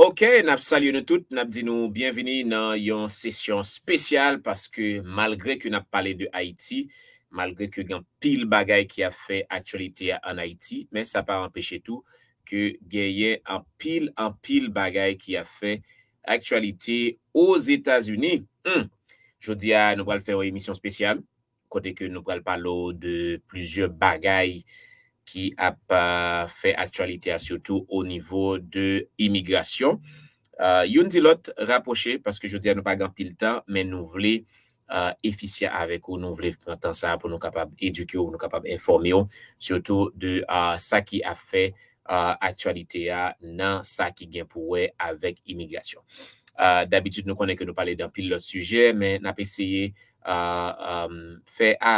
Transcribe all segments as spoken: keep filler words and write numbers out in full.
Ok, n ap salye nou tout, n ap di nou byenvini nan yon sesyon espesyal, paske malgre ke n ap pale de Ayiti, malgre ke gen anpil bagay ki ap fè aktyalite a ann Ayiti, men sa pa anpeche tou ke genyen anpil, anpil bagay ki ap fè aktyalite Ozetazini. Hmm. Jodi a, nou pral fè yon emisyon espesyal, kote ke nou pral pale w de plizyè bagay ki ap, euh, fè aktyalite a, sitou o nivo de imigrasyon. Euh, youn di lòt, rapwoche, paske jodi a nou pa gen anpil tan, men nou vle, euh, efisyan avèk ou, nou vle pran tan sa a pou nou kapab edike w, nou kapab enfòme w, sitou de, euh, sa ki ap fè, euh, aktyalite a nan sa ki gen pou wè avèk imigrasyon. Euh, dabitid, nou konnen ke nou pale de anpil lòt sijè, men n ap eseye, euh, euh, fè a,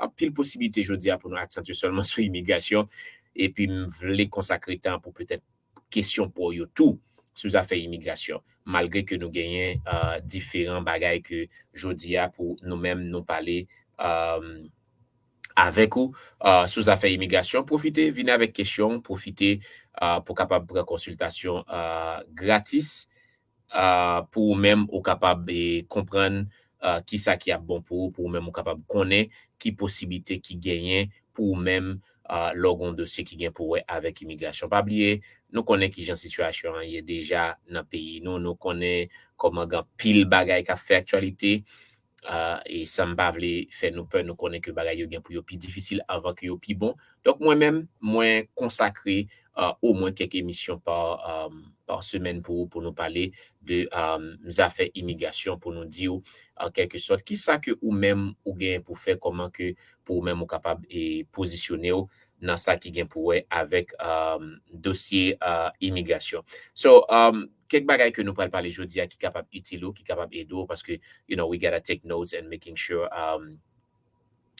anpil posiblite jodi a pou nou aksantye sèlman sou imigrasyon, epi m vle konsakre tan pou petèt kesyon pou yo tou sou zafè imigrasyon, malgre ke nou genyen, euh, diferan bagay ke jodi a pou nou menm nou pale, euh, avèk ou, euh, sou zafè imigrasyon. Pwofite, vin avèk kesyon, pwofite, euh, pou kapab pran konsiltasyon, euh, gratis, euh, pou ou menm ou kapab, eh, konprann, euh, ki sa ki ap bon pou ou, pou ou menm ou kapab konnen ki posiblite ki genyen pou ou menm, euh, lè w gen yon dosye ki gen pou wè avèk imigrasyon. Pa bliye, nou konnen ki jan sitiyasyon an ye deja nan peyi nou, nou konnen kòman gen anpil bagay k ap fè aktyalite, euh, e san m pa vle fè nou pè, nou konnen ke bagay yo gen pou yo pi difisil anvan ke yo pi bon. Donk, mwen menm, mwen konsakre, euh, omwen kèk emisyon pa, euh, pa semèn pou, pou nou pale de, euh, zafè imigrasyon, pou nou di w, an kèlke sòt, ki sa ke ou menm ou gen pou fè, kòman ke pou ou menm ou kapab, eh, pozisyone w nan sa ki gen pou wè avèk, euh, dosye, euh, imigrasyon. So, euh, kèk bagay ke nou pral pale jodi a ki kapab itil ou, ki kapab ede w, paske, you know, we gotta take notes and making sure, um,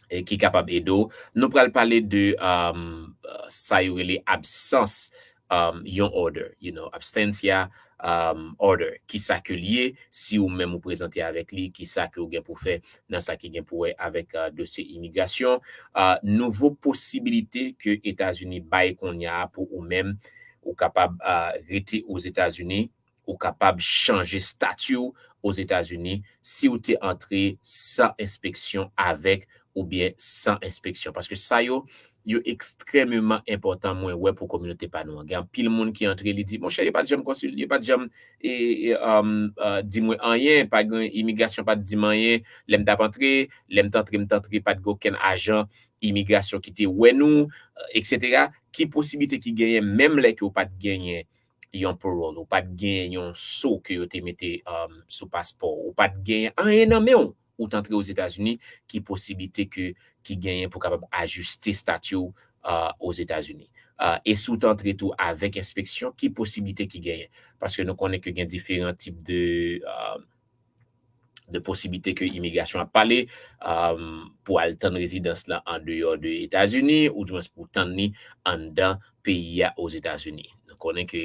e ki kapab ede w. Nou pral pale de, um, euh, sa yo rele absans, um, yon order, you know, absentia, um, order. Ki sa ke l ye, si ou menm ou prezante avèk li, ki sa ke ou gen pou fè nan sa ki gen pou wè avèk, euh, dosye imigrasyon. Euh, nouvo posibilite ke Etazini bay kounye a pou ou menm, ou kapab, euh, rete Ozetazini, ou kapab chanje stati w Ozetazini si w te antre san enspeksyon avèk oubyen san enspeksyon. Paske sa yo, yo ekstrèmeman enpòtan, mwen wè, pou kominote pa nou an. Gen anpil moun ki antre, li di, monchè, yo pa t janm konsil-, yo pa t janm, e, e, um, uh, di mwen anyen, pa gen imigrasyon pa t di m anyen, lè m t ap antre, lè m t antre, m t antre, pa t gen okenn ajan imigrasyon ki te wè nou, etsetera. Ki posiblite ki genyen, menm lè ke w pa t genyen yon parole, ou pa t genyen yon so ke yo te mete, um, sou paspò w, ou pa t genyen anyen nan men w, ou t antre Ozetazini, ki posiblite ke, ki genyen pou kapab ajiste stati w, uh, Ozetazini? Uh, e si w t antre tou avèk enspeksyon, ki posiblite ki genyen? Paske nou konnen ke gen diferan tip de, uh, de posiblite ke imigrasyon ap pale, um, pou al tann rezidans lan andeyò de Etazini, oudimwens pou tann li anndan peyi a Ozetazini. Nou konnen ke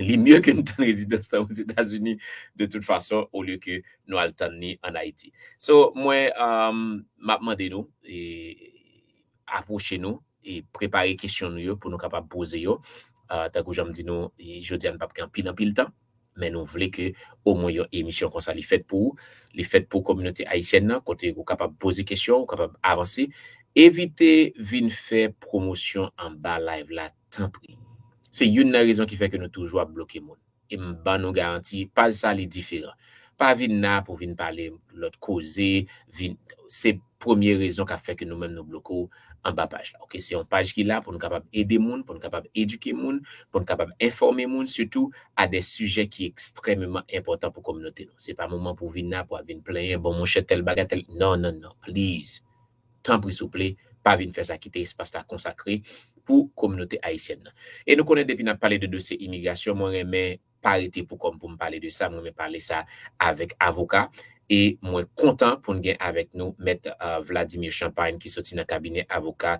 li mye ke nou tann rezidans lan Ozetazini, de tout fason, olye ke nou al tann li ann Ayiti. So, mwen, um, m ap mande nou, e, apwoche nou e prepare kesyon nou yo pou nou kapab poze yo. Ah, tankou jan m di nou, e, jodi a nou p ap gen anpil, anpil tan, men nou vle ke omwen yon emisyon konsa li fèt pou ou, li fèt pou kominote ayisyèn nan, kote ou kapab poze kesyon, ou kapab avanse. Evite vin fè pwomosyon anba live la, tanpri. Se youn nan rezon ki fè ke nou toujou ap bloke moun. E m ban nou garanti, paj sa li diferan. Pa vin la pou vin pale lòt koze, vin, se premye rezon k ap fè ke nou menm nou bloke w anba paj la. Oke, se yon paj ki la pou nou kapab ede moun, pou nou kapab edike moun, pou nou kapab enfòme moun, sitou a de sijè ki ekstrèmeman enpòtan pou kominote nou. Se pa moman pou vin la pou al vin plenyen, bon, monchè, tèl bagay, tèl. Non, non, non, please. Tanpri, souple, pa vin fè sa, kite espas la konsakre pou kominote ayisyèn nan. E nou konnen depi n ap pale de dosye imigrasyon, mwen renmen pa rete pou kò m pou m pale de sa, mwen renmen pale sa avèk avoka. E mwen kontan pou n gen avèk nou Mèt, euh, Vladimir Champagne ki soti nan kabinè avoka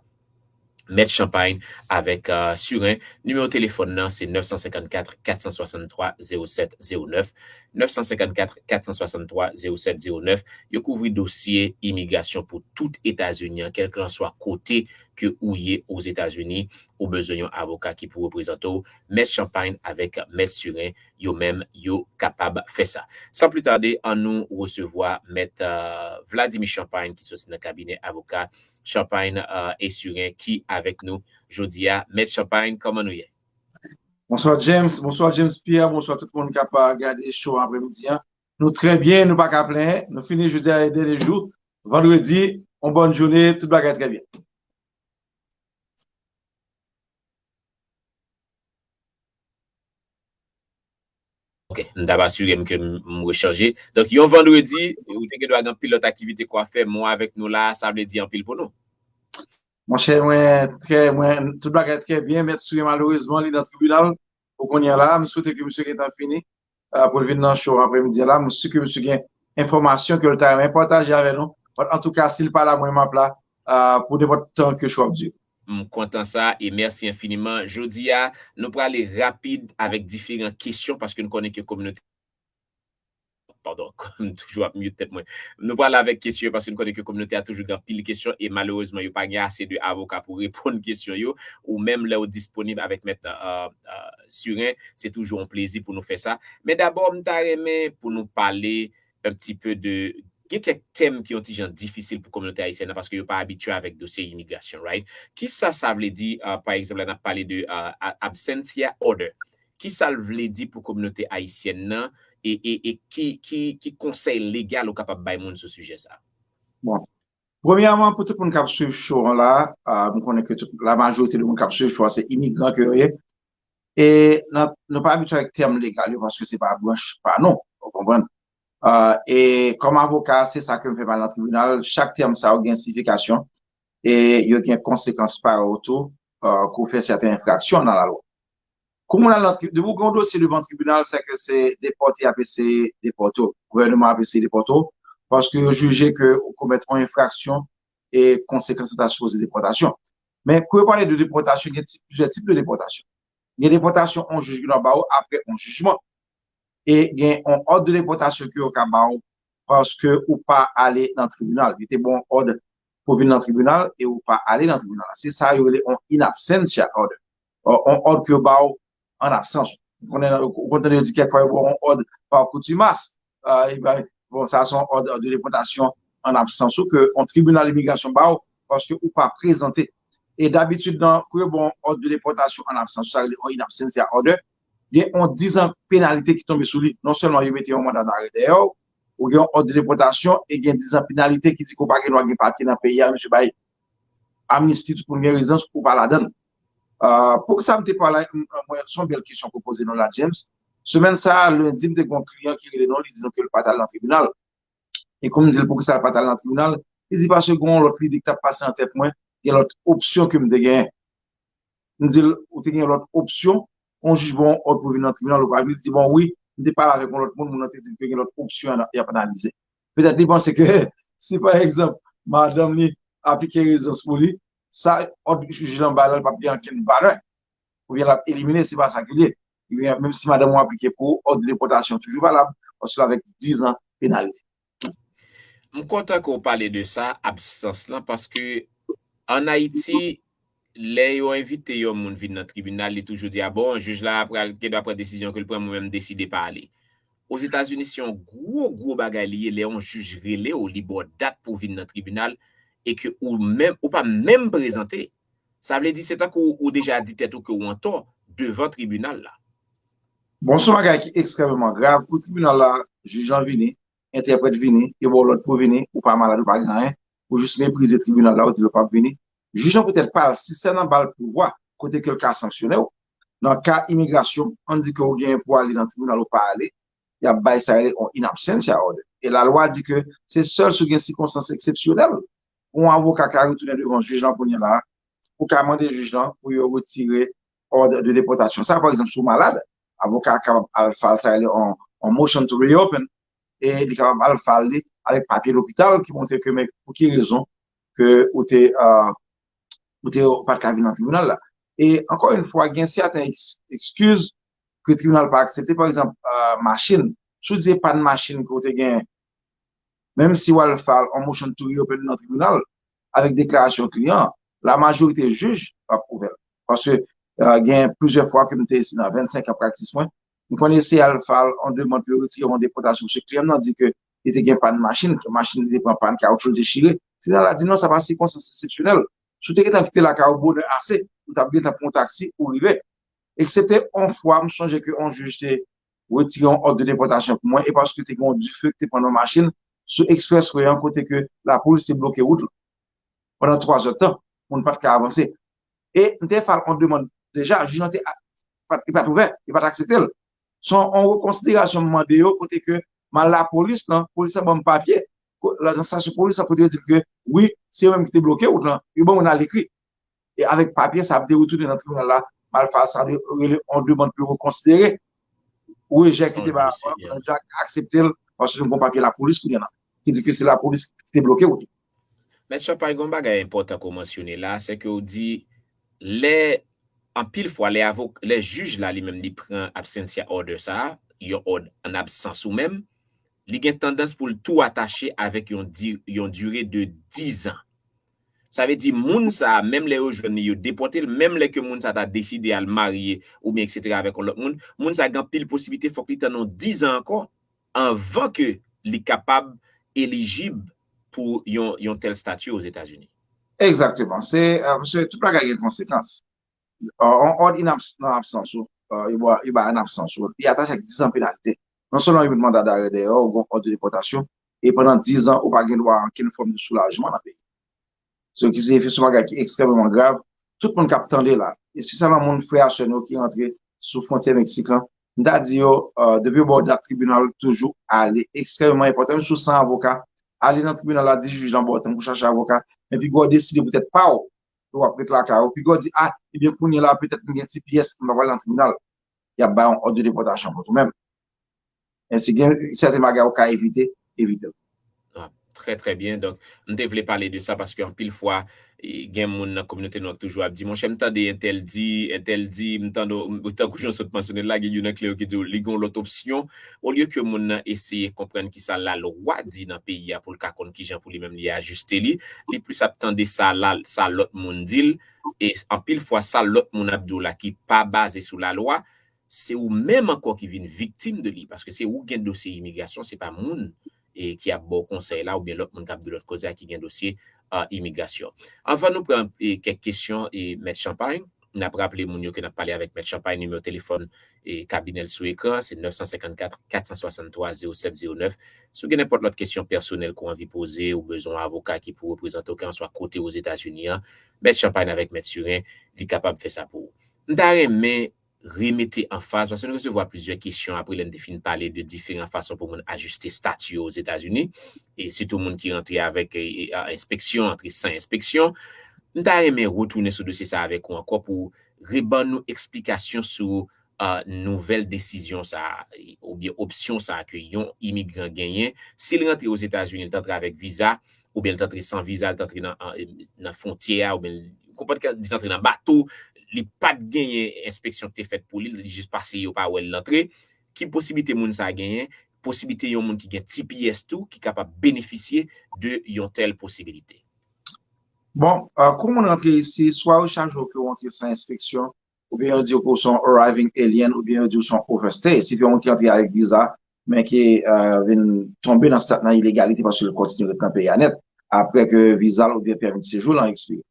Mèt Champagne avèk, euh, Surin. Nimewo telefòn nan se nèf san senkannkat kat san swasanntwa zewo sèt zewo nèf. Nèf san senkannkat kat san swasanntwa zewo sèt zewo nèf. Yo kouvri dosye imigrasyon pou tout Etazini an, kèlkanswa kote ke ou ye Ozetazini, ou bezwen yon avoka ki pou reprezante w, Mèt Champagne avèk Mèt Surin, yo menm, yo kapab fè sa. San pli tade, ann nou resevwa Mèt, euh, Vladimir Champagne, ki soti nan kabinè avoka Champagne, euh, et Surin, ki avèk nou jodi a. Mèt Champagne, kòman nou ye? Bonswa James, bonswa James Pierre, bonswa tout moun k ap, euh, gade show apremidi an. Nou trè byen, nou pa ka plenyen. Nou fini jodi a, e dènye jou. Vandredi, yon bòn jounen, tout bagay trè byen. Ok, m t ap asire m ke m, m rechanje. Donk, yon vandredi, ou te gen dwa gen anpil lòt aktivite ke w ap fè, men w avèk nou la, sa vle di anpil pou nou. Monchè, mwen, trè, mwen, tout bagay trè byen, Mèt Surin, malerezman, li nan tribinal, pou kounye a la, m swete ke misye gentan fini, euh, pou l vin nan show apremidi a la, m si ke misye gen enfòmasyon ke l ta renmen pataje avè nou. But antouka, si l pa la, mwen, m ap la, euh, pou nenpòt tan ke show ap dire. M kontan sa e mèsi enfiniman. Jodi a, nou prale rapid avèk diferan kesyon paske nou konnen ke kominote, padon, m toujou ap mute tèt mwen. Nou prale avèk kesyon yo paske nou konnen ke kominote a toujou gen anpil kesyon e malerezman yo pa gen ase de avoka pou reponn kesyon yo. Ou menm lè w disponib avèk mèt, euh, euh, Surin, se toujou yon plezi pou nou fè sa. Men dabò, m ta renmen pou nou pale un petit peu de, gen kèk tèm ki yon ti jan difisil pou kominote ayisyèn nan paske yo pa abitye avèk dosye imigrasyon, right? Kisa sa vle di, uh, pa egzanp, lè n ap pale de, uh, a- absentia order? Kisa l vle di pou kominote ayisyèn nan e, e, e ki, ki, ki konsèy legal ou kapab bay moun sou sijè sa? Bon. Premyèman, pou tout moun k ap swiv show an la, uh, m konnen ke tout, la majorite de moun k ap swiv show an se imigran ke yo ye. E nan, nou pa abitye avèk tèm legal yo paske se pa branch pa nou, ou konprann? Uh, e kòm avoka, se sa ke m fè m al nan tribinal, chak tèm sa yo gen siyifikasyon e yo gen konsekans pa yo tou, uh, ke w fè sèten enfraksyon nan lalwa. Kou moun al nan tri- depi w gen yon dosye devan tribinal, se ke se depòte y ap eseye depòte w. Gouvènman ap eseye depòte w paske yo jije ke ou komèt yon enfraksyon e konsekans sa ta sipoze depòtasyon. Men kou yo pale de depòtasyon, gen ti- plizyè tip de depòtasyon. Gen depòtasyon yon jij gen dwa ba w apre yon jijman. E gen yon òd de depòtasyon ke yo ka ba w paske ou pa ale nan tribinal. Yo te ba w yon òd pou vin nan tribinal e ou pa ale nan tribinal. Se sa yo rele yon in absentia order. Yon òd ke yo ba w an absans ou. Ou konnen, ou konn tande yo di kèk fwa yo ba w yon òd pa kontimas. Bon, sa se yon òd de depòtasyon an absans ou ke yon tribinal imigrasyon ba w paske ou pa prezante. E dabitid nan kou yo ba w yon òd de depòtasyon an absans ou, sa rele yon in absentia order, gen yon dizan penalite ki tonbe sou li. Non sèlman yo mete yon manda darè dèyè w, ou gen yon òd de depòtasyon e gen dizan penalite ki di ke w pa gen dwa gen papye nan peyi a, misye bay amnisti tout moun gen rezidans ou pa ladan l. Poukisa m te pale, mwen, se yon bèl kesyon ke w poze nou la, James. Semèn sa a, lendi, m te gen yon kliyan ki rele nou, li di nou ke l pa t al nan tribinal. E kou m di l poukisa l pa t al nan tribinal, li di paske gen yon lòt lide ki t ap pase nan tèt mwen, gen lòt opsyon ke m te genyen. M di l, ou te gen lòt opsyon, yon jij ba w yon òd pou vin nan tribinal ou pa vin, li di, bon, wi, m te pale avèk yon lòt moun, moun nan te di m ke gen lòt opsyon y ap analize. Petèt li panse ke si, pa egzanp, madanm li aplike rezidans pou li, sa òd jij lan ba l la p ap gen ankenn valè. Oubyen l ap elimine, se pa sa ki l ye. Oubyen, menm si madanm ou aplike pou òd depòtasyon toujou valab, paske l avèk dizan penalite. M kontan ke w pale de sa, absans lan, paske ann Ayiti, lè yo envite yon moun vin nan tribinal, li toujou di, a bon, jij la pral gen dwa pran desizyon ke l pran, mwen menm m deside pa ale. Ozetazini, se yon gwo, gwo bagay li ye lè yon jij rele w, li ba w dat pou w vin nan tribinal, e ke ou menm, ou pa menm prezante. Sa vle di, se tankou ou deja di tèt ou ke w antò devan tribinal la. Bon, se yon bagay ki ekstrèmeman grav. Kou tribinal la, jij lan vini, entèprèt vini, yo ba w lòd pou vini, ou pa malad, ou pa gen anyen, ou jis meprize tribinal la, ou di l ou p ap vini. Jij lan poutèt pa al, sistèm nan ba l pouvwa kote ke l ka sanksyone w. Nan ka imigrasyon, ann di ke w genyen pou w ale nan tribinal, ou pa ale, y ap bay sa rele yon in absentia order. E lalwa di ke se sèl si w gen sikonstans eksepsyonèl, yon avoka ka retounen devan jij lan kounye a la, pou ka mande jij lan pou yo retire òd de depòtasyon sa. Pa egzanp, si w malad, avoka a kapab al file sa rele yon, yon motion to reopen, e li kapab al file li avèk papye lopital ki montre ke men pou ki rezon ke ou te, euh, ou te pa t ka vin nan tribinal la. E ankò yon fwa, gen sèten eks- ekskiz ke tribinal pa aksepte, pa egzanp, euh, machin. Si w di se pann machin ke w te gen, menm si w al file yon motion to reopen nan tribinal, avèk deklarasyon kliyan, La majorite jij ap ouvè l. Paske gen plizyè fwa ke m te isi nan vennsenk an praktis mwen, m konn eseye al file yon demann pou yo retire yon depòtasyon. Paske kliyan m nan di ke li te gen pàn machin, ke machin li te pran pàn, kawotchou l dechire. Tribinal la di non, sa pa sikonstans eksepsyonèl. Si w te gentan kite lakay ou bonè ase, ou t ap gentan pran yon taksi, ou rive. Eksepte yon fwa, m sonje ke yon jij te retire yon òd de depòtasyon pou mwen, e paske te gen yon dife ki te pran nan machin sou ekspreswe an kote ke lapolis te bloke wout la pandan twa zè tan, moun pa t ka avanse. E m te fè yon demann deja, jij lan te, li pa t ouvè, li pa t aksepte l. Se yon rekonsiderasyon m mande yo kote ke m al lapolis lan, polis lan ban m papye, nan estasyon polis lan kote yo di m ke wi, se yo menm ki te bloke wout lan, yo ban mwen al ekri. E avèk papye sa ap de retounen nan tribinal la, m al fè sa rele yon demann pou yo rekonsidere rejè ki te ba avan, Jack aksepte l paske nou gon papye lapolis kounye a ki di ke se lapolis ki te bloke wout. Mèt Champagne, gon bagay enpòtan ke w mansyone la, se ke w di lè anpil fwa lè avok lè jij la li menm li pran absentia order sa, yon òd an absans ou menm, li gen tandans pou l tou atache avèk yon di, yon dire de dizan. Sa vle di moun sa, menm lè yo jwenn li, yo depòte l, menm lè ke moun sa ta deside al marye oubyen etsetera avèk yon lòt moun, moun sa gen anpil posiblite fòk li tann yon dizan ankò anvan ke li kapab elijib pou yon, yon tèl stati Ozetazini. Egzakteman. Se, paske tout bagay gen konsekans. Yon òd nan absans ou, yo ba an absans ou, li atache ak dizan penalite. Non sèlman yo met manda darè dèyè w, ou gen yon òd de depòtasyon, e pandan dizan ou pa gen dwa a okenn fòm de soulajman nan peyi. Se ki siyifi se yon bagay ki ekstrèmeman grav. Tout moun k ap tande la, espesyalman moun frè a sè nou yo ki rantre sou fwontyè Meksik lan, m ta di yo, depi yo ba w dat tribinal, toujou ale. Ekstrèmeman enpòtan, menm si w san avoka, ale nan tribinal la, di jij lan ba w tan pou chache avoka, men pi gwo deside poutèt pa w, w ap ret lakay ou. Pi gwo di, a, ebyen kounye la, petèt m gen T P S, m pa pral nan tribinal. Y ap ba w yon òd de depòtasyon kont ou menm. Men si gen sèten bagay ou ka evite, evite l. Trè, trè byen. Donk, m te vle pale de sa paske anpil fwa, gen moun nan kominote nou k toujou ap di, monchè, m tande entèl di, entèl di, m tande, tankou jan w sot mansyone l la, gen youn nan kle yo ki di w li gen yon lòt opsyon. Olye ke moun nan eseye konprann kisa lalwa di nan peyi a pou l ka konn kijan pou li menm li ajiste li, li plis ap tande sa, sa lòt moun di l. E anpil fwa, sa lòt moun ap di w la ki pa baze sou lalwa, se ou menm ankò ki vin viktim de li, paske se ou gen dosye imigrasyon, se pa moun ki ap ba w konsèy la oubyen lòt moun k ap di lòt koze a ki gen dosye imigrasyon. Anvan nou pran kèk kesyon, Mèt Champagne, n ap raple moun yo ke n ap pale avèk Mèt Champagne, nimewo telefòn kabinè l sou ekran, se nèf san senkannkat, kat san swasanntwa, zewo sèt zewo nèf. Si w gen nenpòt lòt kesyon pèsonèl ke w anvi poze, ou bezwen yon avoka ki pou reprezante w, kèlkanswa kote Ozetazini an, Mèt Champagne avèk Mèt Surin, li kapab fè sa pou ou. M ta renmen remete anfaz, paske nou resevwa plizyè kesyon apre lè n te fin pale de diferan fason pou moun ajiste stati yo Ozetazini, e sitou moun ki rantre avèk enspeksyon, antre san enspeksyon. M ta renmen retounen sou dosye sa avèk ou ankò pou reban nou eksplikasyon sou nouvèl desizyon sa oubyen opsyon sa ke yon imigran genyen. Si l rantre Ozetazini, l t antre avèk viza, oubyen l t antre san viza, l t antre nan, nan fwontyè a, oubyen konprann ke li t antre nan bato, li pa t genyen enspeksyon ki te fèt pou li, li jis pase yo pa wè l antre. Ki posiblite moun sa genyen? Posiblite yon moun ki gen T P S tou ki kapab benefisye de yon tèl posibilite. Bon, kou moun rantre isi, swa yo chaje w ke w antre san enspeksyon, oubyen yo di w ke w se yon arriving alien, oubyen yo di w se yon overstay. Si se yon moun ki antre avèk viza, men ki vin tonbe nan stat nan ilegalite paske l kontinye ret nan peyi a nèt, apre ke viza l oubyen pèmi de sejou l an ekspire.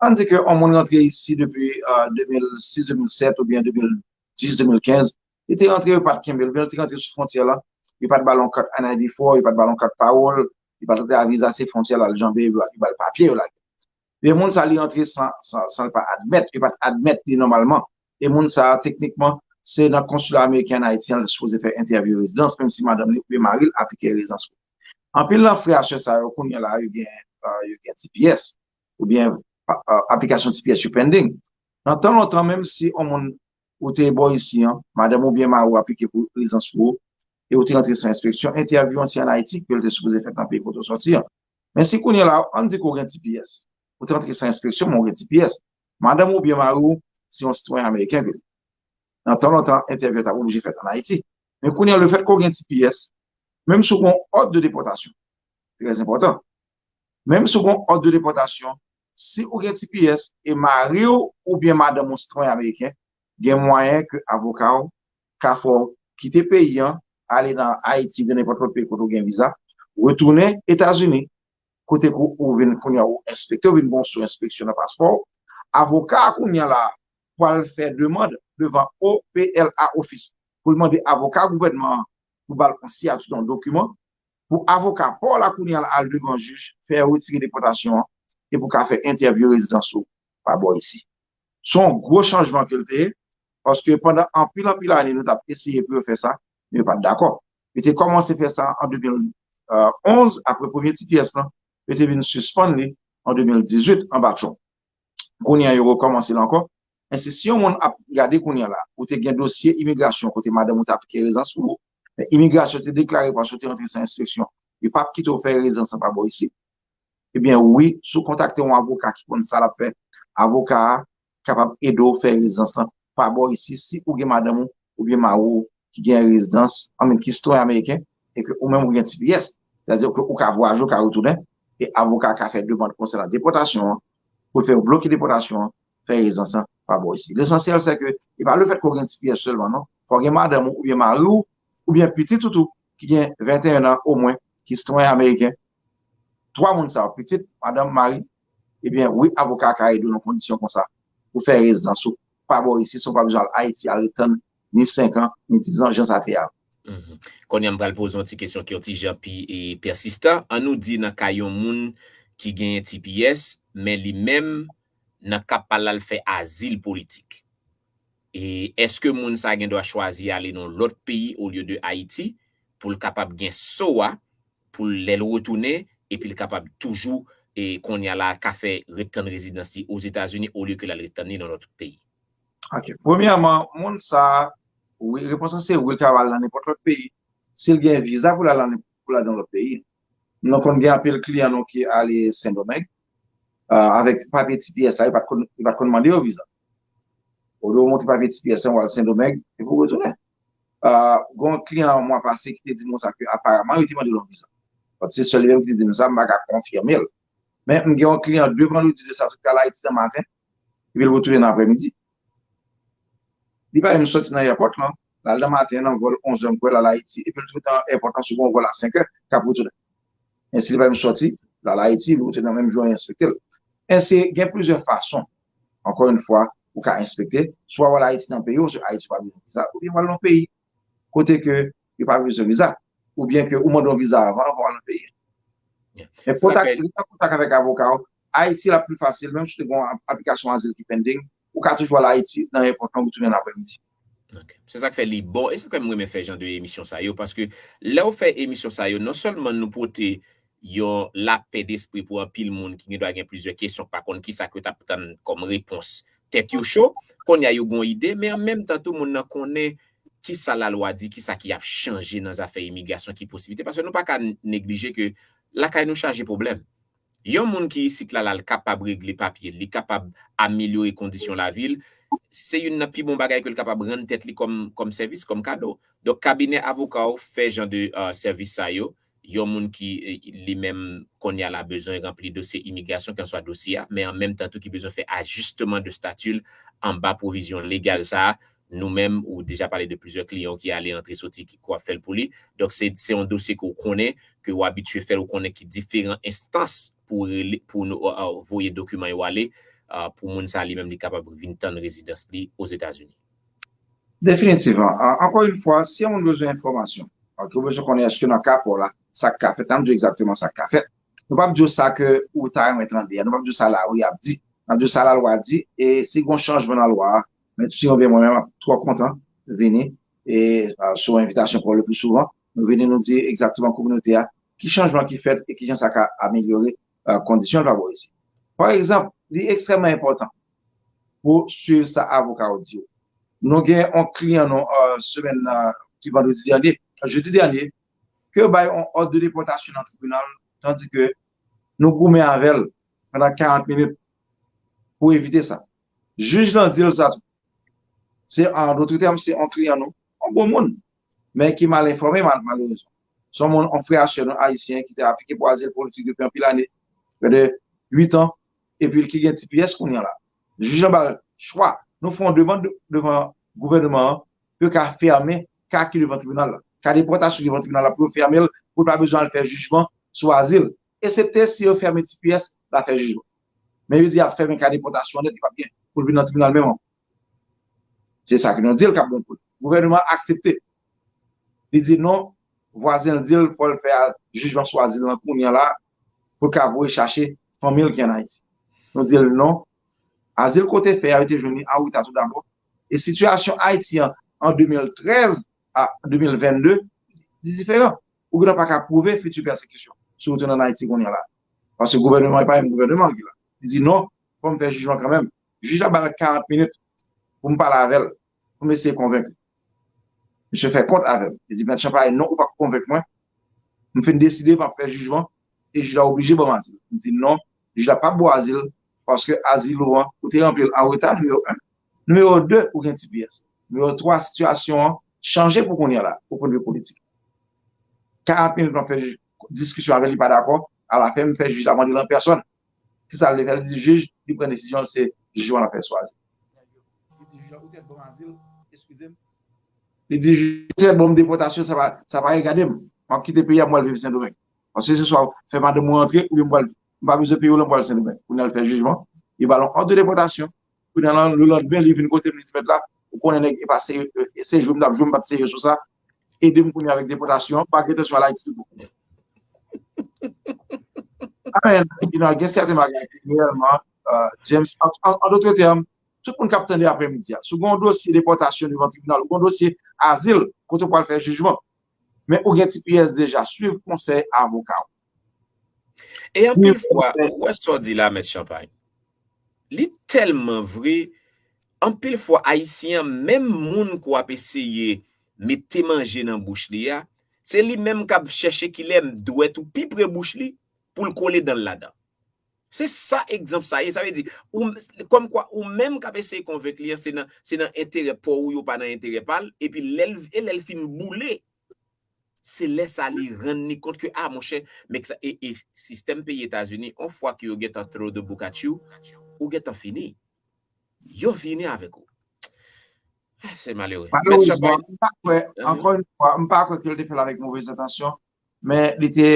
Ann di ke yon moun rantre isi depi de mil sis, de mil sèt oubyen de mil dis, de mil kenz, li te rantre, yo pa t kenbe l, oubyen li te rantre sou fwontyè la, yo pa t ba l yon kat N I D four, yo pa t ba l yon kat pawòl, li pa t rantre a viza, se fwontyè la l janbe, yo ba l papye, yo lage. Men moun sa li rantre san, san, san l pa admèt, yo pa t admèt li nòmalman. E moun sa teknikman, se nan konsila ameriken an Ayiti an l sipoze fè entèvyou rezidans, menm si madanm li oubyen mari l aplike rezidans pou li. Anpil nan frè a sè sa yo kounye a la, yo gen, yo gen T P S oubyen aplikasyon T P S yo pending. Nan tan lontan, menm si yon moun ou te bò isi an, madanm oubyen mari w aplike pou rezidans pou ou, e ou te rantre san enspeksyon, entèvyou an se an Ayiti ke l te sipoze fèt nan peyi kote w sòti an. Men si kounye a la, ann di ke w gen T P S, ou te rantre san enspeksyon, men w gen T P S. Madanm ou oubyen mari w se yon sitwayen ameriken ke li. Nan tan lontan, entèvyou an t ap oblije fèt an Ayiti. Men kounye a, lefètke w gen T P S, menm si w gen yon òd de depòtasyon, trè enpòtan, menm si w gen yon òd de depòtasyon, si ou gen T P S e mari w oubyen madanm ou sitwayen ameriken, gen mwayen ke avoka w ka fè w kite peyi an, ale nan Ayiti oubyen nenpòt lòt peyi kote w gen viza, retounen Etazini, kote ke ou vin kounye a, ou enspekte, ou vin gen yon sou enspeksyon nan paspò w. Avoka a kounye a la pral fè demann devan O P L A Office pou l mande avoka gouvènman an pou ba l yon siyati nan yon dokiman, pou avoka pa w la kounye a al devan jij, fè retire depòtasyon an, e pou ka fè entèvyou rezidans ou pa bò isi. Se yon gwo chanjman ke l te ye, paske pandan anpil, anpil ane, nou t ap eseye pou yo fè sa, men yo pa t dakò. Yo te kòmanse fè sa an de mil onz, apre premye T P S lan, yo te vin sispann li an de mil dizuit anba Trump. Kounye a, yo rekòmanse l ankò. Ensi, si yon moun ap gade kounye a la, ou te gen dosye imigrasyon kote madanm ou te aplike rezidans pou ou, men imigrasyon te deklare paske ou te rantre san enspeksyon, yo p ap kite w fè rezidans lan pa bò isi. Ebyen, wi, si w kontakte yon avoka ki konn sa l ap fè, avoka a kapab ede w fè rezidans lan pa bò isi si ou gen madanm ou oubyen mari w ki gen rezidans, anmen ki sitwayen ameriken, e ke ou menm ou gen T P S. Sètadi ke ou ka vwayaje, ou ka retounen, e avoka a ka fè demann konsènan depòtasyon an, pou l fè yo bloke depòtasyon an, fè rezidans lan pa bò isi. Lesansyèl, se ke e pa lefèt ke w gen T P S sèlman, non. Fò w gen madanm ou, oubyen mari w, oubyen pitit ou tou, ki gen venteyen an omwen, ki sitwayen ameriken. Twa moun sa yo, pitit, madanm, mari, ebyen, wi, avoka a ka ede w nan kondisyon konsa, pou fè rezidans ou pa bò isi, san w pa bezwen al Ayiti, al ret tann ni senk an, ni diz an, jan sa te ye a. Mhm. Kounye a, m pral poze yon ti kesyon ki yon ti jan pi e, pèsistan. An nou di nan ka yon moun ki genyen T P S, men li menm nan ka pa l al fè azil politik. E èske moun sa a gen dwa chwazi ale nan lòt peyi olye de Ayiti pou l kapab gen so a, pou l lè l retounen, epi l kapab toujou, e kounye a la, ka fè ret tann rezidans li Ozetazini olye ke l al ret tann li nan lòt peyi? Ok. Premyèman, moun sa a, wi, repons lan se wi, l ka al nan nenpòt lòt peyi. Si l gen viza pou l al nan, pou l al nan lòt peyi. Nou konn gen anpil kliyan nou ki ale Sendomeng, ah, avèk papye T P S la, yo pa t konn, yo pa t konn mande yo viza. Olye w montre papye T P S lan, w al Sendomeng, epi w retounen. Ah, gen yon kliyan mwa pase ki te di m konsa ke aparaman yo te mande l yon viza. Paske se sèl li menm ki te di m sa, m pa ka konfime l. Men m gen yon kliyan de vandredi de sa, sot al Ayiti nan maten, epi l retounen nan aprèmidi. Li pa menm sòti nan airport lan, l al nan maten nan vòl onz è, m kwè, l al Ayiti, epi l tou nan airport lan sou yon vòl a senk è k ap retounen. Ensi, li pa menm sòti, l al Ayiti, li retounen nan menm jou an, yo enspekte l. Ensi, gen plizyè fason, ankò yon fwa, ou ka enspekte, swa w al Ayiti nan peyi w, se Ayiti w pa bezwen viza, oubyen w al nan peyi kote ke yo pa bezwen viza, oubyen ke ou mande yon viza avan, avan w al nan peyi. Men kontak, ret an kontak avèk avoka w. Ayiti l ap pi fasil, menm si w te gen yon aplikasyon azil ki pending, ou ka toujou al Ayiti nan airport lan, ou tounen nan aprèmidi. Ok. Se sa k fè li bon, e sa k fè m renmen fè jan de emisyon sa yo, paske lè w fè emisyon sa yo, non sèlman nou pote yon lapè despri pou anpil moun ki gen dwa gen plizyè kesyon, pa konn kisa ke yo t ap tann kòm repons. Tèt yo cho, kounye a yo gen yon ide, men an menm tan tou moun nan konnen kisa lalwa di, kisa ki ap chanje nan zafè imigrasyon, ki posiblite. Paske nou pa ka neglije ke lakay nou chaje pwoblèm. Yon moun ki isit la, la, l kapab regle papye l, li kapab amelyore kondisyon lavi l, se youn nan pi bon bagay ke l kapab rann tèt li kòm, kòm sèvis, kòm kado. Donk, kabinè avoka w fè jan de, euh, sèvis sa yo. Yon moun ki, eh, li menm, kounye a la, bezwen ranpli dosye imigrasyon, kèlkeswa dosye a, men an menm tan tou ki bezwen fè ajisteman de stati l anba pwovizyon legal sa a, nou menm, ou deja pale de plizyè kliyan w ki ale antre soti, ki, ki w ap fè l pou li. Donk, se, se yon dosye ke w konnen, ke w abitye fè l, ou konnen ki diferan enstans pou rele, pou nou, euh, voye dokiman yo ale, euh, pou moun sa li menm li kapab vin tann rezidans li Ozetazini. Definitivman. An-, ankò yon fwa, si yon moun bezwen enfòmasyon, ok, ou bezwen konnen èske nan ka pa w la, sa k ka fèt, n ap di w egzakteman sa k ka fèt. Nou p ap di w sa ke ou ta renmen tande a, nou p ap di w sa lari ap di, n ap di w sa lalwa di, e si gen yon chanjman nan lwa a, men si yon byen mwen menm, m ap twò kontan vini, e, euh, sou envitasyon pa w le pli souvan, nou vini nou di egzakteman kominote a, ki chanjman ki fèt e kijan sa ka amelyore, euh, kondisyon l pa bò isi. Pa egzanp, li ekstrèmman enpòtan pou swiv sa avoka w di w. Nou gen yon kliyan nou, euh, semèn nan, ki vandredi dènye, jedi dènye, ke yo bay yon òd de depòtasyon nan tribinal, tandi ke nou goumen avè l pandan karant minit pou evite sa. Jij lan di l sa tou. Se, an dòt tèm, se yon kliyan nou, yon bon moun, men ki mal enfòme, mal-, malerezman. Se yon moun, yon frè a sè nou ayisyen ki te aplike pou azil politik depi anpil ane, prè de uit an, epi ki gen T P S kounye a la. Jij lan ba l chwa. Nou fè yon demann de- devan gouvènman an pou yo ka fèmen ka ki devan tribinal la. Ka depòtasyon ki devan tribinal la pou yo fèmen l, pou l pa bezwen al fè jijman sou azil. Eksepte si yo fèmen T P S, l a fè jijman. Men yo di y ap fèmen ka depòtasyon nèt, li p ap gen pou l vin nan tribinal menm ankò. Se sa ke nou di l k ap bon pou l. Gouvènman an aksepte. Li di non, vwazen l di l fò l fè jijman sou azil lan kounye a la pou l ka voye chache fanmi l ki ann Ayiti. Nou di l non, azil ke w te fè a, yo te jwenn li an reta tou dabò. E sitiyasyon Ayiti an, an de mil trèz a de mil venn de, li diferan. Ou gentan pa ka pwouve fiti pèsekisyon si w retounen ann Ayiti kounye a la. Paske gouvènman an, e pa menm gouvènman an ki la. Li di non, fò m fè jijman kanmenm. Jij la ba l karant minit pou m pale avè l, pou m eseye konvenk li. Misye fè kont avè m. Li di, Mèt Champagne, non, ou p ap konvenk mwen. M fin deside m ap fè jijman, e jij la oblije ban m azil. M di non, jij la p ap ba w azil, paske azil ou an, ou te ranpli l an reta, nimewo en. Nimewo de, ou gen T P S. Nimewo twa, sitiyasyon an chanje pou kounye a la, o pwennvi politik. Karant minit m ap fè diskisyon avè l, li pa dakò, alafen m fè jij la mande l an pèsòn. Kisa l vle fè? Li di jij, li pran desizyon l, se jij lan l ap fè swazi. Li di jij lan, ou tèt bon azil, eskize m. Li di jij, ou tèt bon depòtasyon, sa pa, sa pa regade m. M ap kite peyi a, m pral viv Sendomeng. Paske se swa fè madanm ou rantre, oubyen m pral, m pa bezwen peye w la, m pral Sendomeng. Kounye a l fè jijman, li ba l yon òd de depòtasyon. Kounye a, le lannmen, li vin kote m, li di, mèt la, ou konnen nèg e pa serye, e, se jou m t ap jwe, m pa t serye sou sa. Ede m kounye a avèk depòtasyon an, m pa gen entansyon al Ayiti tou. Amen. You know, gen sèten bagay ki reyèlman, euh, James, an, an, an dòt tèm, tout moun k ap tande aprèmidi a, si w gen yon dosye depòtasyon devan tribinal, ou gen yon dosye azil, kote w pral fè jijman, men ou gen T P S deja, swiv konsèy avoka w. E anpil fwa, ou wè sa w di la, Mèt Champagne, li tèlman vre, anpil fwa, Ayisyen an, menm moun ke w ap eseye mete manje nan bouch li a, se li menm k ap chèche kilè dwèt ou pi pre bouch li pou l kole dan l ladan. Se sa egzanp sa ye. Sa vle di, ou, kòmkwa ou menm k ap eseye konvenk li an, se nan, se nan enterè pa w, ou pa nan enterè pa l, epi lè l, e lè l fin boule, se lè sa li rann li kont ke, a, monchè, men sa, e, e sistèm peyi Etazini, on fwa ke yo gentan throw the book at you, ou gentan fini. Yo vini avèk ou. Ah, se malere. Mèt Champagne. M pa kwè, ankò yon fwa, m pa kwè ke l te fè l avèk movez entansyon, men li te,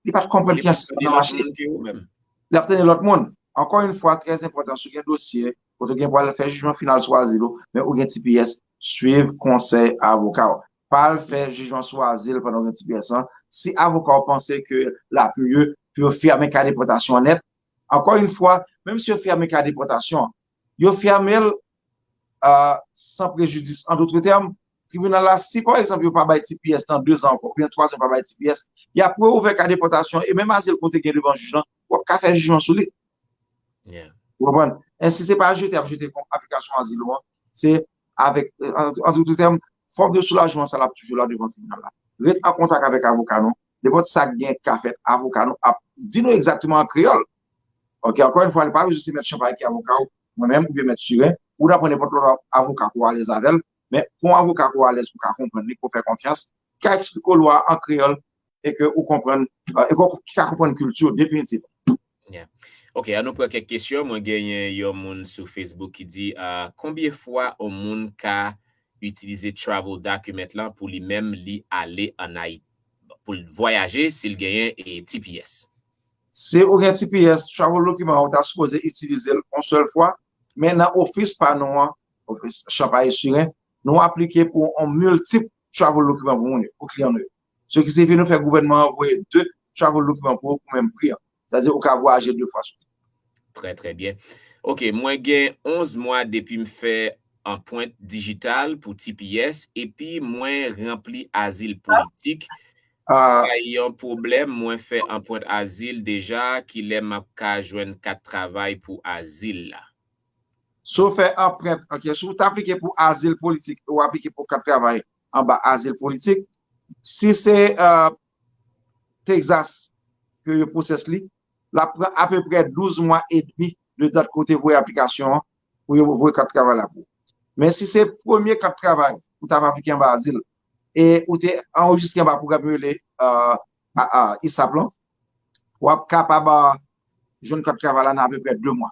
li pa t konprann ki an sistèm nan mache. Li ap tande lòt moun. Ankò yon fwa, trè enpòtan, si w gen dosye, kote w gen pou al fè jijman final sou azil ou, men ou gen T P S, swiv konsèy avoka w. Pa al fè jijman sou azil pandan w gen T P S lan. Si avoka w panse ke l ap mye pou yo fèmen ka depòtasyon an nèt, ankò yon fwa, menm si yo fèmen ka depòtasyon an, yo fèmen l, euh, san prejidis. An dòt tèm, tribinal la, si pa egzanp yo pa bay T P S nan de zan ankò, oubyen twa zan yo pa bay T P S, y ap reouvè ka depòtasyon e menm azil ke w te gen devan jij lan, w ap ka fè jijman sou li. Ou konprann? Ensi, se pa jete y ap jete aplikasyon azil ou an, se avèk, an, an dòt tèm, fòm de soulajman sa l ap toujou la devan tribinal la. Ret an kontak avèk avoka nou. Nenpòt sa k gen ka fèt, avoka nou ap di nou egzakteman an kreyòl. Oke, ankò yon fwa, li pa bezwen se Mèt Champagne ki avoka w, mwen menm, oubyen Mèt Siren, ou nan pran nenpòt lòt avoka ke w alèz avè l, men pran yon avoka ke w alèz, ke w ka konprann li, ke w fè konfyans, ki ka eksplike w lwa an kreyòl, e ke ou konprann, euh, e ke w, ki ka konprann kilti w definitivman. Ok, ann nou pran kèk kesyon. Mwen genyen yon moun sou Facebook ki di, euh, konbyen fwa yon moun ka itilize travel document lan pou li menm li ale ann Ayiti, pou l vwayaje si l genyen e T P S? Si ou gen T P S, travel document ou ta sipoze itilize l yon sèl fwa, men nan ofis pa nou an, ofis Champagne Siren, nou aplike pou yon miltip travel document pou moun yo, pou kliyan nou yo. Se ki siyifi nou fè gouvènman an voye de travel document pou ou pou menm pri an. Sètadi ou ka vwayaje de fwa sou. Trè, trè byen. Ok, mwen gen onz mwa depi m fè anprent dijital pou T P S epi mwen ranpli azil politik. Pa yon pwoblèm, mwen fè anprent azil deja, kilè m ap ka jwenn kat travay pou azil la? Si w fè anprent, ok, si w t aplike pou azil politik, ou aplike pou kat travay anba azil politik, si se, euh, Texas ke yo pwosès li, l ap pran apeprè douz mwa edmi de dat ke w te voye aplikasyon an pou yo voye kat travay la pou ou. Men si se premye kat travay ou t ap aplike anba azil e ou te anrejistre anba pwogram yo rele, euh, a, a, isap lan, w ap kapab, euh, jwenn kat travay la nan apeprè de mwa.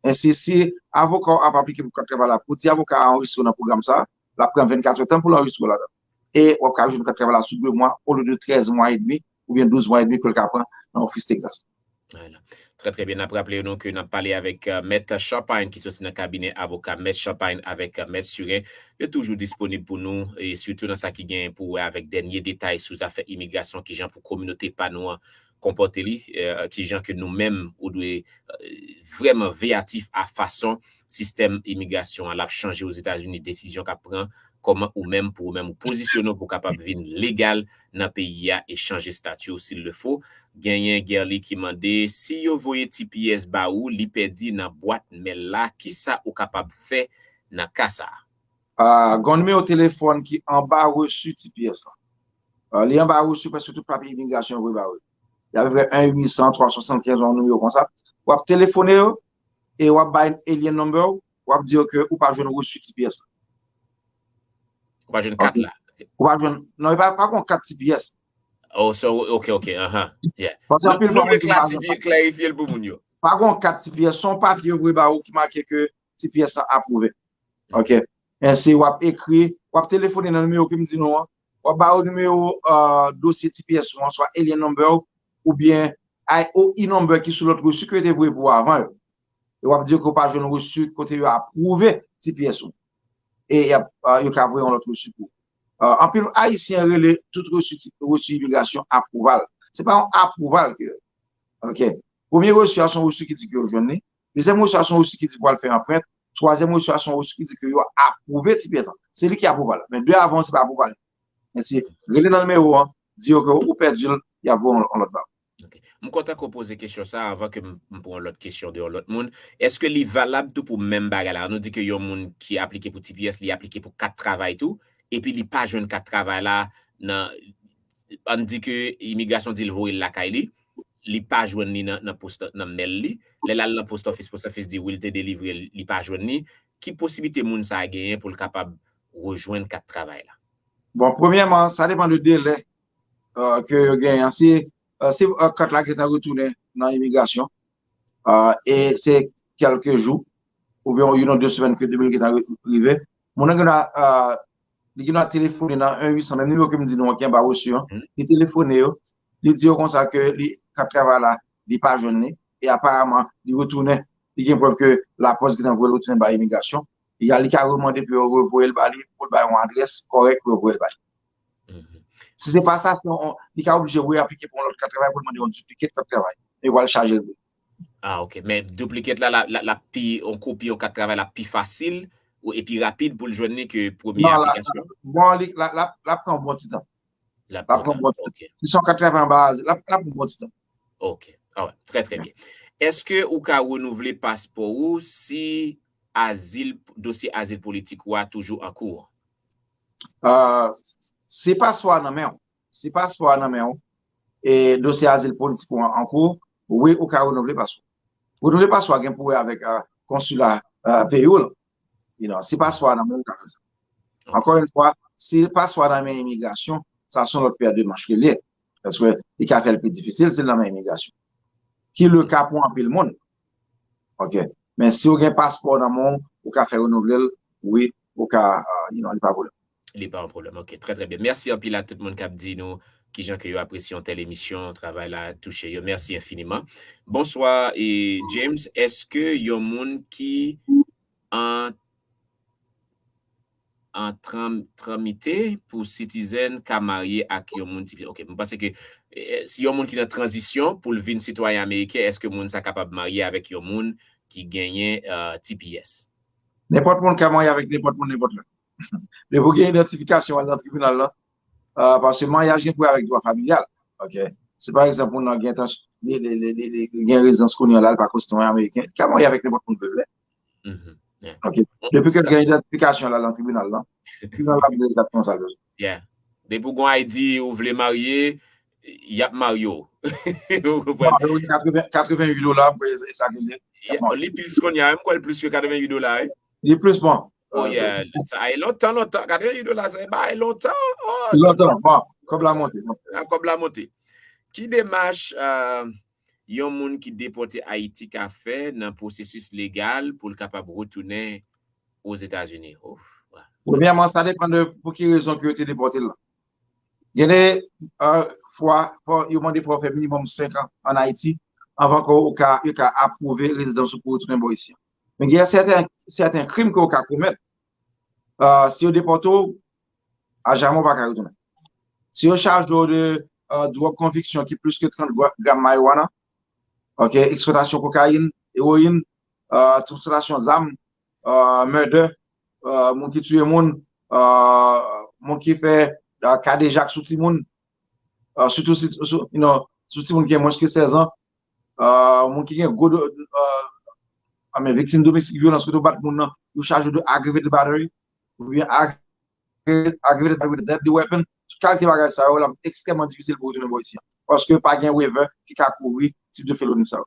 Ensi, si avoka w ap aplike pou kat travay la, pou di avoka a anrejistre w nan pwogram sa a, l ap pran vennkat èdtan pou l anrejistre w ladan. E w ap ka jwenn kat travay la sou de mwa olye de trèz mwa edmi oubyen douz mwa edmi ke l ka pran nan ofis Texas. Voilà. Trè, trè byen. N ap raple nou ke n ap pale avèk uh, Mèt Champagne ki soti nan kabinè avoka Mèt Champagne avèk uh, Mèt Surin. Yo toujou disponib pou nou, e sitou nan sa ki gen pou wè avèk dènye detay sou zafè imigrasyon, kijan pou kominote pa nou an konpòte li, uh, kijan ke nou menm ou dwe uh, vrèman veyatif a fason sistèm imigrasyon an l ap chanje Ozetazini, desizyon k ap pran, kòman ou menm pou ou menm ou pozisyone w pou w kapab vin legal nan peyi a e chanje stati w si l le fo. Genyen Gerly ki mande, si yo voye T P S ba ou, li pèdi nan bwat mèl la, kisa ou kapab fè nan ka sa a? Uh, gen yon nimewo telefòn ki anba resi T P S la. Uh, li anba resi prèske tout papye imigrasyon yo voye ba ou. Li apeprè en uit san twa swasannkenz, yon nimewo konsa. W ap telefone yo e w ap bay alien number w, w ap di yo ke ou pa jwenn resi T P S la. Ou pa jwenn kat la? Ou pa jwenn, non, pa, pa gen kat T P S. Oh, so, ok, ok, aha. Yeah. Nou vle klasifye, klarifye l pou moun yo. Pa gen kat T P S, se yon papye yo voye ba ou ki make ke T P S la apwouve. Ok. Ensi, w ap ekri, w ap telefone nan nimewo ke m di nou an. W ap ba yo nimewo uh, dosye T P S ou an, swa alien number oubyen I O E number ki sou lòt resi ke yo te voye pou ou avan yo. E w ap di yo ke w pa jwenn resi kote yo apwouve T P S ou. E uh, yo ka voye yon lòt resi pou ou. Uh, anpil Ayisyen rele tout resi, resi imigrasyon apwouval. Se pa yon apwouval ke yo. Ok. Premye resi a se yon resi ki di ke yo jwenn li. Dezyèm resi a se yon resi ki di pou al fè anprent. Twazyèm resi a se yon resi ki di ke yo apwouve T P S la. Se li ki apwouval. Men de avan, se pa apwouval. Men si rele nan nimewo an, di yo ke ou pèdi l, y ap voye yon lòt ba ou. M kontan ke w poze kesyon sa a anvan ke m pran yon lòt kesyon de yon lòt moun. Èske li valab tou pou menm bagay la? Nou di ke yon moun ki aplike pou T P S, li aplike pou kat travay tou, epi li pa jwenn kat travay la nan, ann di ke imigrasyon di l voye l lakay li, li pa jwenn li nan, nan post, nan mèl li. Lè l al nan post office, post office di wi, l te delivre l, li pa jwenn li. Ki posiblite moun sa a genyen pou l kapab rejwenn kat travay la? Bon, premyèman, sa depann de delè uh, ke yo genyen an. Si, uh, si uh, kat la gentan retounen nan imigrasyon, uh, e se kèlke jou, oubyen youn ou de semèn ke depi l gentan rive, moun nan gentan uh, li gentan telefone nan en uit san, menm nimewo ke m di nou an ki anba resi an, li telefone yo, li di yo konsa ke li kat travay la, li pa jwenn li, e aparaman li retounen, li gen prèv ke lapòs gentan voye l retounen bay imigrasyon, li ka, li ka remande pou yo revoye l ba li, pou l bay yon adrès kòrèk pou yo voye l ba li. Si se pa sa, se yon, li ka oblije reaplike pou yon lòt kat travay pou l mande yon duplicate kat travay. E yo pral chaje l. Ah, ok. Men duplicate la, la, la, la pi, yon kopi yon kat travay la pi fasil ou, e pi rapid pou l jwenn li ke premye aplikasyon? Bon, li, la, la, la pran yon bon ti tan. La pran yon bon ti tan. Si se yon kat travay anba, la, la pran yon bon ti tan. Ok. Alright. Trè, trè byen. Èske ou ka renouvle paspò ou si azil, dosye azil politik ou a toujou an kou? Uh, si paspò a nan men w, si paspò a nan men w, e dosye azil politik ou an kou, wi, ou ka renouvle paspò. Renouvle paspò a gen pou wè avèk uh, konsila uh, peyi w la. You know, si paspò a nan men w, ou ka fè sa. Ankò yon fwa, si paspò a nan men imigrasyon, sa se yon lòt pè de manch ke l ye. Paske li ka fè l pi difisil si l nan men imigrasyon. Ki le ka pou anpil moun. Ok. Men si w gen paspò nan men w, ou ka fè renouvle l, wi, ou ka, uh, you know, li pa pwoblèm. Li pa yon pwoblèm. Ok, trè, trè byen. Mèsi anpil a tout moun k ap di nou kijan ke yo apresye yon tèl emisyon, travay la touche yo. Mèsi enfiniman. Bonswa, e James, èske yon moun ki an an tran, tranmite pou citizen ka marye ak yon moun T P S? Ok, mwen panse ke eh, si yon moun ki nan tranzisyon pou l vin sitwayen ameriken, èske moun sa kapab marye avèk yon moun ki genyen uh, T P S? Nenpòt moun ka marye avèk nenpòt moun, nenpòt lè. Depi w gen idantifikasyon al nan tribinal la, uh, paske maryaj gen pou wè avèk dwa familyal. Ok. Si pa egzanp, moun nan gen, li, li, li, li, li gen rezidans kounye a la, li pa konstitwayen ameriken, li ka marye avèk nenpòt moun ke l vle. Ok. Depi ke l gen idantifikasyon la nan tribinal la, tribinal la di egzakteman sa l bezwen. Yeah. Depi w gen I D, ou vle marye, y ap marye w. Ou konprann? Katreven uit dola, pou e sa ke l ye. Li plis kounye a, m kwè l plis ke katreven uit dola, wi. Li plis, bon. Oh yeah, sa e lontan, lontan. Katreven uit dola, sa e bay lontan. Lontan, bon. Kòb la monte. Kòb la monte. Ki demach, uh, yon moun ki depòte Ayiti ka fè nan pwosesis legal pou l kapab retounen Ozetazini? Ouf, wa. Premyèman, sa depann de pou ki rezon ke yo te depòte l lan. Gen de uh, fwa, fò, yo mande fò fè minimòm senk an ann Ayiti anvan ke yo ka, yo ka apwouve rezidans ou pou retounen bò isi. Men gen sèten, sèten krim ke yo ka komèt. Uh, si yo depòte w, a jamè w pa ka retounen. Si yo chaje w de uh, dwòg konviksyon ki plis ke trant gram marijuana, ok, eksplwatasyon kokayin, ewoyin, uh, eksplwatasyon zam, uh, murder, uh, moun ki tiye moun, uh, moun ki fè uh, kadejak sou timoun, uh, sitou si, sou, you know, sou timoun ki gen mwens ke sèz an, uh, moun ki gen gwo, uh, I mean, viktim domestik vyolans kote w bat moun nan, yo chaje w de aggravated battery, oubyen aggravated battery with a deadly weapon, tout kalite bagay sa yo, l ap ekstrèmman difisil pou retounen bò isi an. Paske pa gen waiver ki ka kouvri tip de feloni sa yo.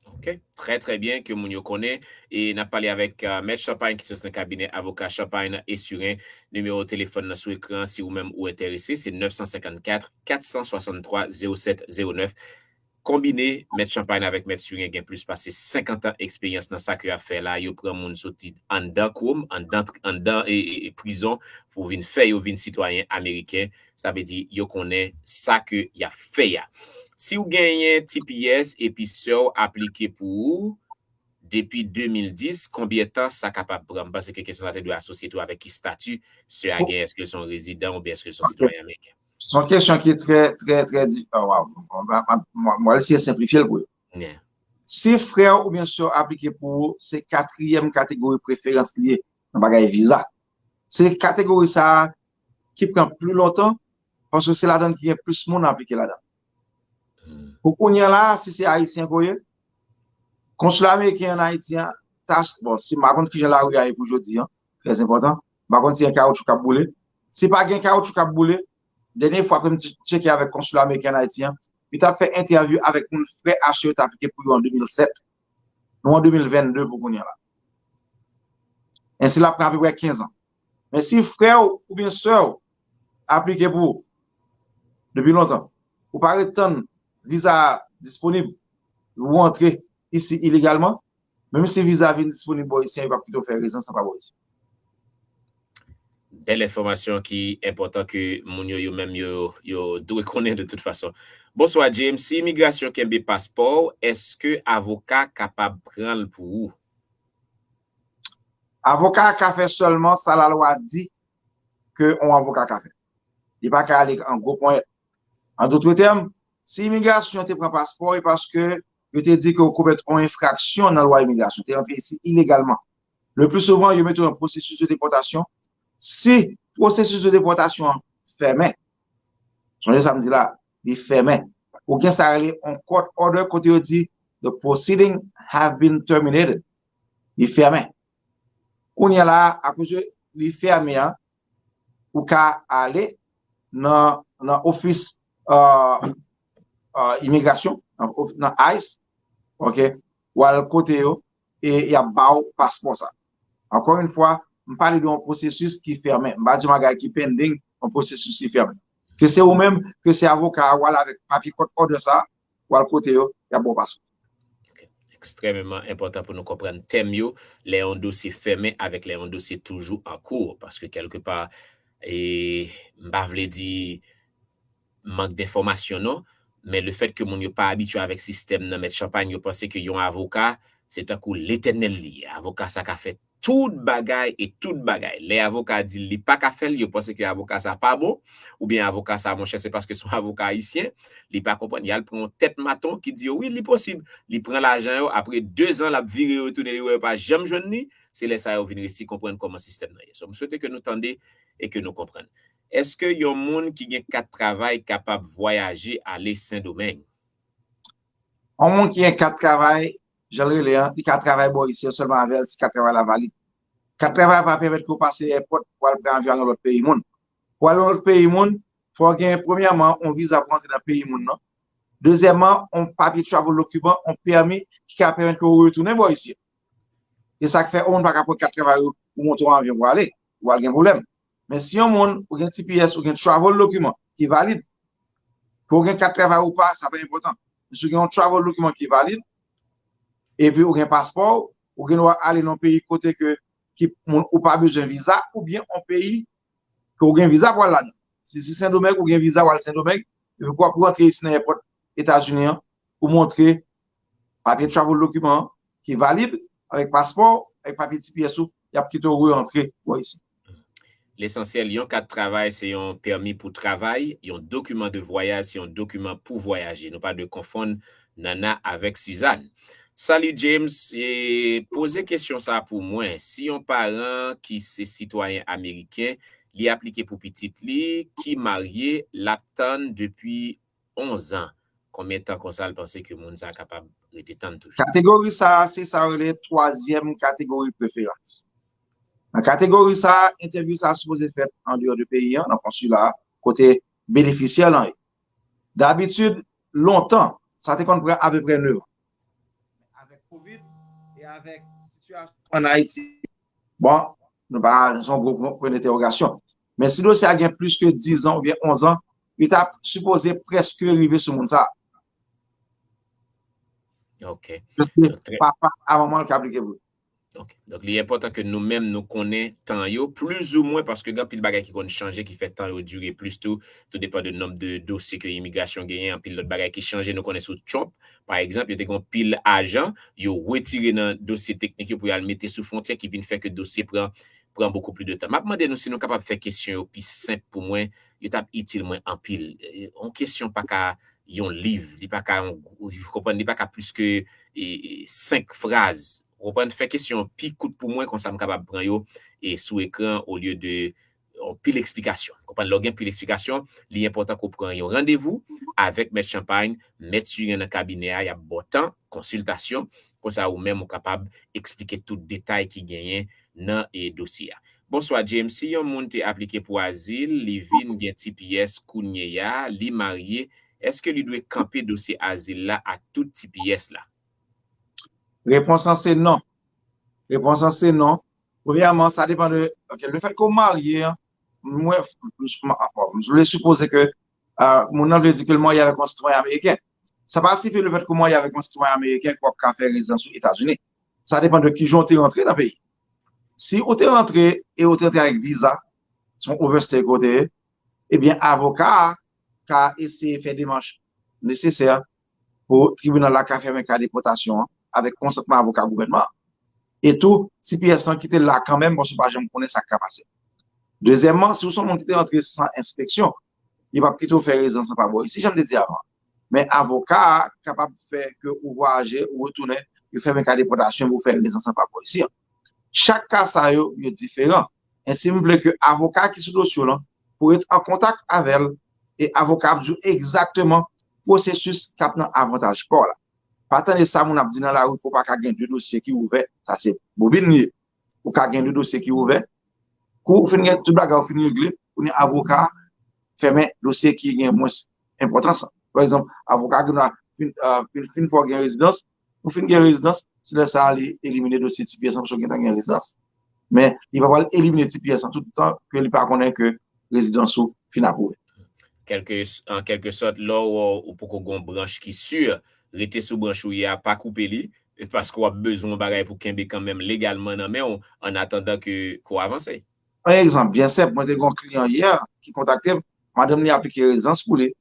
Ok, trè trè byen, ke moun yo konnen. E n ap pale avèk uh, Mèt Champagne ki sòti nan kabinè avoka Champagne e Surin. Nimewo telefòn nan sou ekran si ou menm ou enterese, se nèf san senkannkat, kat san swasanntwa, zewo sèt zewo nèf. Konbine, Mèt Champagne avèk Mèt Surin gen plis pase senkant an eksperyans nan sa ke y ap fè la. Yo pran moun soti anndan krom, anndan, anndan e, e, e prizon pou vin fè yo vin sitwayen ameriken. Sa vle di yo konnen sa ke y ap fè a. Si w genyen T P S epi sè w aplike pou ou depi de mil dis, konbyen tan sa kapab pran? M panse ke kesyon sa te dwe asosye tou avèk ki stati sè a gen, èske l se yon rezidan oubyen èske l se yon sitwayen ameriken? Se yon kesyon ki trè, trè, trè di, oh, wow. Mwen, mwen, mwen, mwen eseye senplifye l pou yo. Yeah. Si frè w oubyen sè w aplike pou ou, se katriyèm kategori preferans li ye nan bagay viza. Se kategori sa a ki pran pli lontan, paske se ladan ki gen plis moun aplike ladan. Hmm. Pou kounye a la, si se ayisyen ke w ye, konsila ameriken an Ayiti an, tas, bon, si m pa konn kijan lari a ye pou jodi an, trè enpòtan, m pa konn si gen kawoutchou k ap boule. Si pa gen kawoutchou k ap boule, dènye fwa ke m t-, tcheke avèk konsila ameriken an Ayiti an, li t ap fè entèvyou avèk moun frè a sè yo t aplike pou yo an de mil sèt. Nou an de mil vennde pou kounye a la. Ensi l ap pran apeprè kenz an. Men si frè w oubyen sè w aplike pou ou depi lontan, ou pa ret tann viza a disponib, ou antre isi ilegalman, menm si viza vin disponib bò isi an, yo p ap kite w fè rezidans lan pa bò isi. Bèl enfòmasyon ki enpòtan ke moun yo, yo menm yo, yo dwe konnen de tout fason. Bonswa, James. Si imigrasyon kenbe paspò w, èske avoka kapab pran l pou ou? Avoka a ka fè sèlman sa lalwa di ke yon avoka ka fè. Li pa ka ale an gwo ponyèt. An dòt tèm, si imigrasyon te pran paspò w, e paske yo te di ke w komèt yon enfraksyon nan lwa imigrasyon, te rantre isi ilegalman. Le pli souvan, yo mete w nan pwosesis de depòtasyon. Si pwosesis de depòtasyon an fèmen, sonje sa m di la, li fèmen. Ou gen sa rele yon court order kote yo di, "The proceeding have been terminated." Li fèmen. Kounye a la, akoz li fèmen an, ou ka ale nan, nan ofis uh, uh, imigrasyon, nan, nan ice, ok, w al kote yo, e y ap ba w paspò sa. Ankò yon fwa, m pale de yon pwosesis ki fèmen. M pa di yon bagay ki pending, yon pwosesis ki fèmen. Ke se ou menm, ke se avoka a, w al avèk papye court order sa, w al kote yo, y ap ba w paspò. Ekstrèmeman enpòtan pou nou konprann tèm yo. Lè yon dosye fèmen avèk lè yon dosye toujou an kou, paske kèlkepa, e, m pa vle di mank denfòmasyon non, men le fèt ke moun yo pa abitye avèk sistèm nan, Mèt Champagne, yo panse ke yon avoka se tankou Letènèl li ye. Avoka sa ka fè tout bagay e tout bagay. Lè avoka a di l li pa ka fè l, yo panse ke avoka sa pa bon, oubyen avoka sa, monchè, se paske se yon avoka ayisyen, li pa konprann. Y al pran yon tèt maton ki di yo, wi, li posib. Li pran lajan yo, apre de zan, l ap vire retounen, li wè yo pa janm jwenn li. Se lè sa yo vin resi konprann kòman sistèm nan ye. So, m swete ke nou tande e ke nou konprann. Èske yon moun ki gen kat travay kapab vwayaje ale Sendomeng? Yon moun ki gen kat travay, jan l rele an, li ka travay bò isi an sèlman avè l si kat travay la valid. Kat travay pa pèmèt ke w pase èpòt pou al pran avyon al nan lòt peyi moun. Pou al nan lòt peyi moun, fò w gen premyèman yon viza pou antre nan peyi moun nan. Dezyèmman, yon papye travel document, yon pèmi ki ka pèmèt ke w retounen bò isi an. E sa k fè yon moun pa ka pran kat travay ou, ou monte yon avyon pou ale, ou al gen pwoblèm. Men si yon moun, ou gen T P S, ou gen travel document ki valid, ke w gen kat travay ou pa, sa pa enpòtan. si w gen yon travel document ki valid, epi ou gen paspò, ou gen dwa ale nan yon peyi kote ke ki, moun, ou pa bezwen viza, oubyen yon peyi ke ou gen viza pou al ladan. Si, si Sendomeng, ou gen viza pou al Sendomeng, epi pou, pou rantre isi nan airport Etazini an, ou montre papye travel document an ki valid, avèk paspò, avèk papye T P S ou, y ap kite w re-antre bò isi. Lesansyèl, yon kat travay se yon pèmi pou travay, yon dokiman de vwayaj se yon dokiman pou vwayaje. Nou pa dwe konfonn Nana avèk Suzanne. Salut James, e poze kesyon sa pou mwen. Si yon paran ki se sitwayen ameriken, li aplike pou pitit li ki marye, l ap tann depi onz an. Konbyen tan konsa l panse ke moun sa kapab rete tann toujou? Kategori sa, se sa yo rele twazyèm kategori preferans. Nan kategori sa, entèvyou sa sipoze fèt andeyò de peyi an, nan konsila, kote benefisyè lan ye. Dabitid, lontan, sa te konn pran apeprè nèf an. Avèk kovid e avèk sitiyasyon ann Ayiti, bon, nou pa, se yon gwo pwen dentèwogasyon. Men si dosye a gen plis ke diz an oubyen onz an, li ta sipoze prèske rive sou moun sa. Ok. Paske papa a manman l ka aplike pou li. Ok. Donk, li enpòtan ke nou menm nou konnen tan yo, plizoumwen, paske gen anpil bagay ki konn chanje, ki fè tan yo dire plis tou, tou depan de nonb de dosye ke imigrasyon genyen, anpil lòt bagay ki chanje, nou konnen sou Trump, pa egzanp, yo te gen anpil ajan, yo retire nan dosye teknik yo pou y al mete sou fwontyè, ki vin fè ke dosye pran pran bokou pli de tan. M ap mande nou si nou kapab fè kesyon yo pi senp pou mwen, yo t ap itil mwen anpil. Yon kesyon pa ka yon liv, li pa ka yon, ou konprann, li pa ka plis ke senk fraz. Ou konprann, fè kesyon yo pi kout pou mwen, konsa m kapab pran yo sou ekran olye de yon pil eksplikasyon. Konprann, lè w gen pil eksplikasyon, li enpòtan ke w pran yon randevou avèk Mèt Champagne, Mèt Surin nan kabinè a, y ap ba w tan konsiltasyon, konsa ou menm ou kapab eksplike tout detay ki genyen nan e dosye a. Bonswa James, si yon moun te aplike pou azil, li vin gen T P S kounye a, li marye, èske li dwe kanpe dosye azil la ak tout T P S la? Repons lan se non. Repons lan se non. Premyèman, sa depann de, ok, le fèt ke w marye, mwen, m vle sipoze ke moun nan vle di ke l marye avèk yon sitwayen ameriken. Sa pa siyifi le fèt ke w marye avèk yon sitwayen ameriken ke w ap ka fè rezidans ou Etazini. Sa depann de kijan w te rantre nan peyi. Si ou te rantre e ou te rantre avèk viza, se yon overstay ke w te ye, ebyen avoka a ka eseye fè demach nesesè pou tribinal la ka fèmen ka depòtasyon an avèk konsantman avoka gouvènman an. E tou, T P S lan kite la kanmenm, paske w pa janm konnen sa k ka pase. Dezyèmman, si w se yon moun ki te rantre san enspeksyon, yo p ap kite w fè rezidans lan pa bò isi, jan m te di avan. Men avoka a kapab fè ke ou vwayaje, ou retounen, yo fèmen ka depòtasyon pou w fè rezidans lan pa bò isi an. Chak ka sa yo, yo diferan. Ensi, m vle ke avoka ki sou dosye w lan pou ret an kontak avè l e avoka ap di w egzakteman pwosesis k ap nan avantaj pa w la. Pa tande sa moun ap di nan lari ke w pa ka gen de dosye ki ouvè, sa se bobin li ye. Ou ka gen de dosye ki ouvè. Kou ou fin gen tout bagay ou fin regle, kounye a avoka a fèmen dosye ki gen mwens enpòtans lan. Pa egzanp, avoka a gen dwa fin, fin, fin fè w gen rezidans, ou fin gen rezidans, se lè sa a li elimine dosye T P S lan paske w gentan gen rezidans. Men li pa pral elimine T P S lan toutan ke li pa konnen ke rezidans ou fin apwouve. Kèlke, an kèlke sòt, lè w wè w poko gen yon branch ki si, rete sou branch ou ye a, pa koupe li, paske w ap bezwen yon bagay pou kenbe kanmenm legalman nan men w, an atandan ke, ke w avanse. Yon egzanp byen senp, mwen te gen yon kliyan yè ki kontakte m, madanm li aplike rezidans pou li,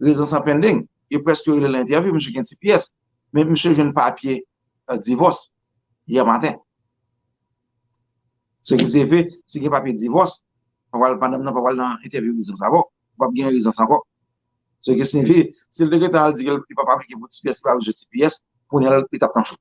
rezidans lan pending, yo prèske rele l entèvyou, misye gen T P S, men misye jwenn papye divòs yè maten. Se ki se vre, si gen papye divòs, pa pral, madanm nan pa pral nan entèvyou rezidans avè w, ou p ap gen rezidans ankò. Se ki siyifi, si l te gentan al di ke li p ap aplike pou T P S, li pa bezwen T P S, kounye a li t ap nan cho.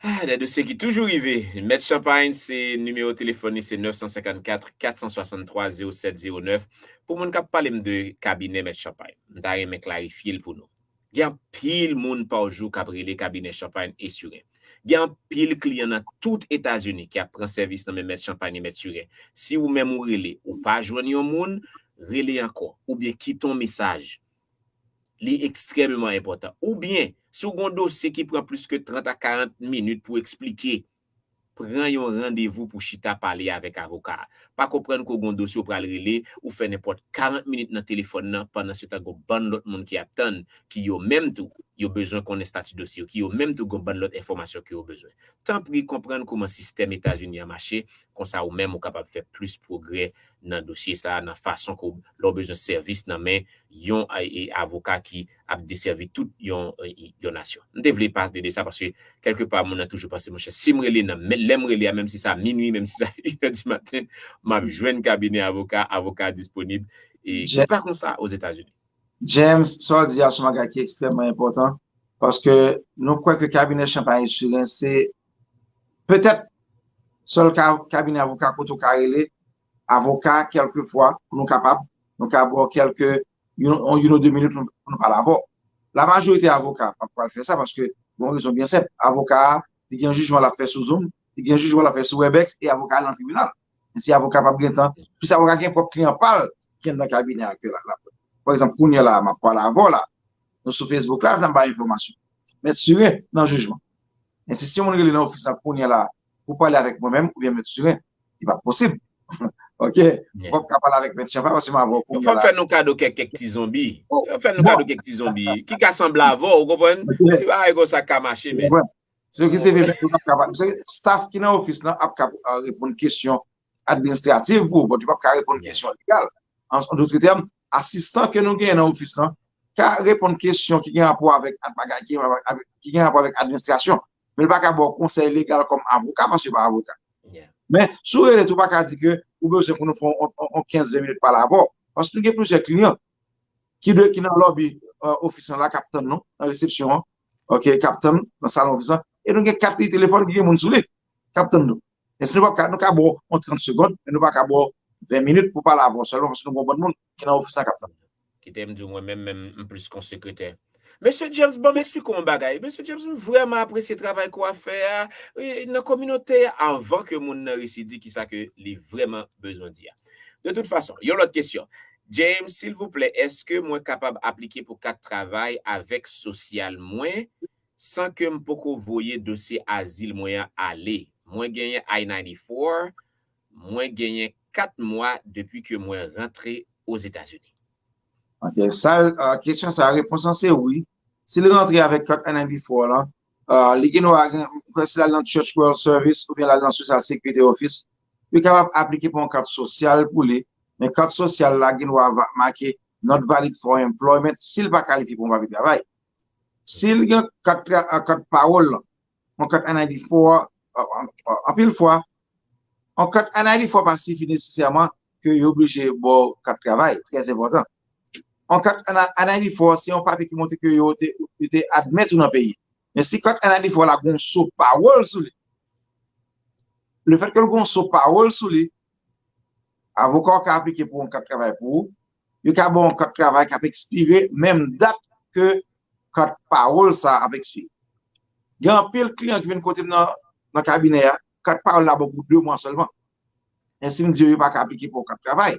Ah, de dosye ki toujou rive. Mèt Champagne, se nimewo telefòn li, se nèf san senkannkat, kat san swasanntwa, zewo sèt zewo nèf. Pou moun k ap pale m de kabinè Mèt Champagne, m ta renmen klarifye l pou nou. Gen anpil moun pa jou k ap rele kabinè Champagne e Surin. Gen anpil kliyan nan tout Etazini ki ap pran sèvis nan men Mèt Champagne e Mèt Surin. Si ou menm ou rele, ou pa jwenn yon moun, rele ankò, oubyen kite yon mesaj. Li ekstrèmeman enpòtan. Oubyen, si w gen yon dosye ki pran plis ke trant a karant minit pou eksplike, pran yon randevou pou chita pale avèk avoka a. Pa konprann ke w gen yon dosye w pral rele, ou fè nenpòt karant minit nan telefòn nan, pandan se tan gen yon bann lòt moun ki ap tann, ki yo menm tou, yo bezwen konnen estati dosye yo, ki yo menm tou gen yon bann lòt enfòmasyon ke yo bezwen. Tanpri, konprann kòman sistèm Etazini an mache, konsa ou menm ou kapab fè plis pwogrè nan dosye sa a, nan fason ke w, lè w bezwen sèvis nan men yon, e, e, avoka ki ap desèvi tout yon, e, yon nasyon. M te vle pale de sa paske kèlkepa moun nan toujou panse, monchè, si m rele nan, men lè m rele a, menm si sa minui, menm si sa inè di maten, m ap jwenn kabinè avoka, avoka a disponib. E se pa konsa Ozetazini. James, sa w di a se yon bagay ki ekstrèmman enpòtan, paske nou kwè ke kabinè Champagne Surin se petèt sèl ka, kabinè avoka kote w ka rele avoka kèlkefwa pou nou kapab, nou ka ba w kèlke, yon, yon, yon ou de minit pou nou, pou nou pale avè w. Lamajorite avoka p ap pral fè sa paske gen yon rezon byen senp. Avoka a, li gen yon jijman l ap fè sou Zoom, li gen yon jijman l ap fè sou Webex, e avoka a nan tribinal. Men si avoka p ap gen tan, plis avoka gen pwòp kliyan pa l ki anndan kabinè a ke l ap. Pa egzanp, kounye a la, m ap pale avè w la, nou sou Facebook la, sa m bay enfòmasyon. Mèt Surin nan jijman. Men si, si yon moun rele nan ofis la kounye a la pou pale avèk mwen menm oubyen Mèt Surin, li p ap posib. Ok? Ou p ap ka pale avèk Mèt Chanpa paske m avè w kounye a la. Fò m fè nou kado kèk, kèk ti zonbi. Fò m fè nou kado kèk ti zonbi ki ka sanble avè w, ou konprann? Se bagay konsa k ka mache, men. Se ki se vre, nou p ap ka pale. Se staff ki nan ofis lan ap ka, uh, reponn kesyon administratif pou ou, but yo p ap ka reponn kesyon legal. An, an dòt tèm, asistan ke nou genyen nan ofis lan ka reponn kesyon ki gen rapò avèk ad-, bagay ki gen rapò avèk, ki gen rapò avèk administrasyon. Men li pa ka ba w konsèy legal kòm avoka paske li pa avoka. Men, si w rele tou, pa ka di ke ou bezwen pou nou fè yon, yon, yon kenz ven minit pale avè w. Paske nou gen plizyè kliyan ki de, ki nan lòbi, uh, ofis lan la, k ap tann nou nan resepsyon an, ok, k ap tann nan salon ofis lan. E nou gen kat liy telefòn ki gen moun sou li, k ap tann nou. Men si nou p ap ka, nou ka ba w yon trant segond, men nou pa ka ba w ven minit pou pale avè w sèlman, paske nou gen yon bann moun ki nan ofis lan k ap tann. Kite m di w, mwen menm, menm, m plis ke yon sekretè. Mesye James, ban m eksplike w yon bagay. Mesye James, m vrèman apresye travay ke w ap fè a, e, nan kominote a, anvan ke moun nan resi di kisa ke li vrèman bezwen di a. De tout fason, yon lòt kesyon. James, silvouplè, èske mwen kapab aplike pou kat travay avèk sosyal mwen san ke m poko voye dosye azil mwen an ale? Mwen genyen I ninety-four, mwen genyen kat mwa depi ke mwen rantre Ozetazini. Ok, sa, uh, kesyon sa, repons lan se wi. Si l rantre avèk kat I ninety-four lan, uh, li gen dwa gen, si l al nan Church World Service oubyen l al nan Social Security Office, li kapab aplike pou yon kat sosyal pou li. Men kat sosyal la gen dwa make not valid for employment si l pa kalifye pou yon papye travay. Si l gen kat, kat pawòl lan, yon kat I ninety-four, anpil fwa, yon kat I ninety-four pa sifi nesesèman ke yo oblije ba w kat travay, trè enpòtan. Yon kat I ninety-four se yon papye ki montre ke yo te, yo te admèt ou nan peyi. Men si kat I ninety-four la gen yon so pawòl sou li, lefètke l gen yon so pawòl sou li, avoka w ka aplike pou yon kat travay pou ou, yo ka ba w yon kat travay k ap ekspire menm dat ke kat pawòl sa ap ekspire. Gen anpil kliyan ki vin kote m nan, nan kabinè a, kat pawòl la bon pou de mwa sèlman. Ensi m di yo, yo pa ka aplike pou yon kat travay.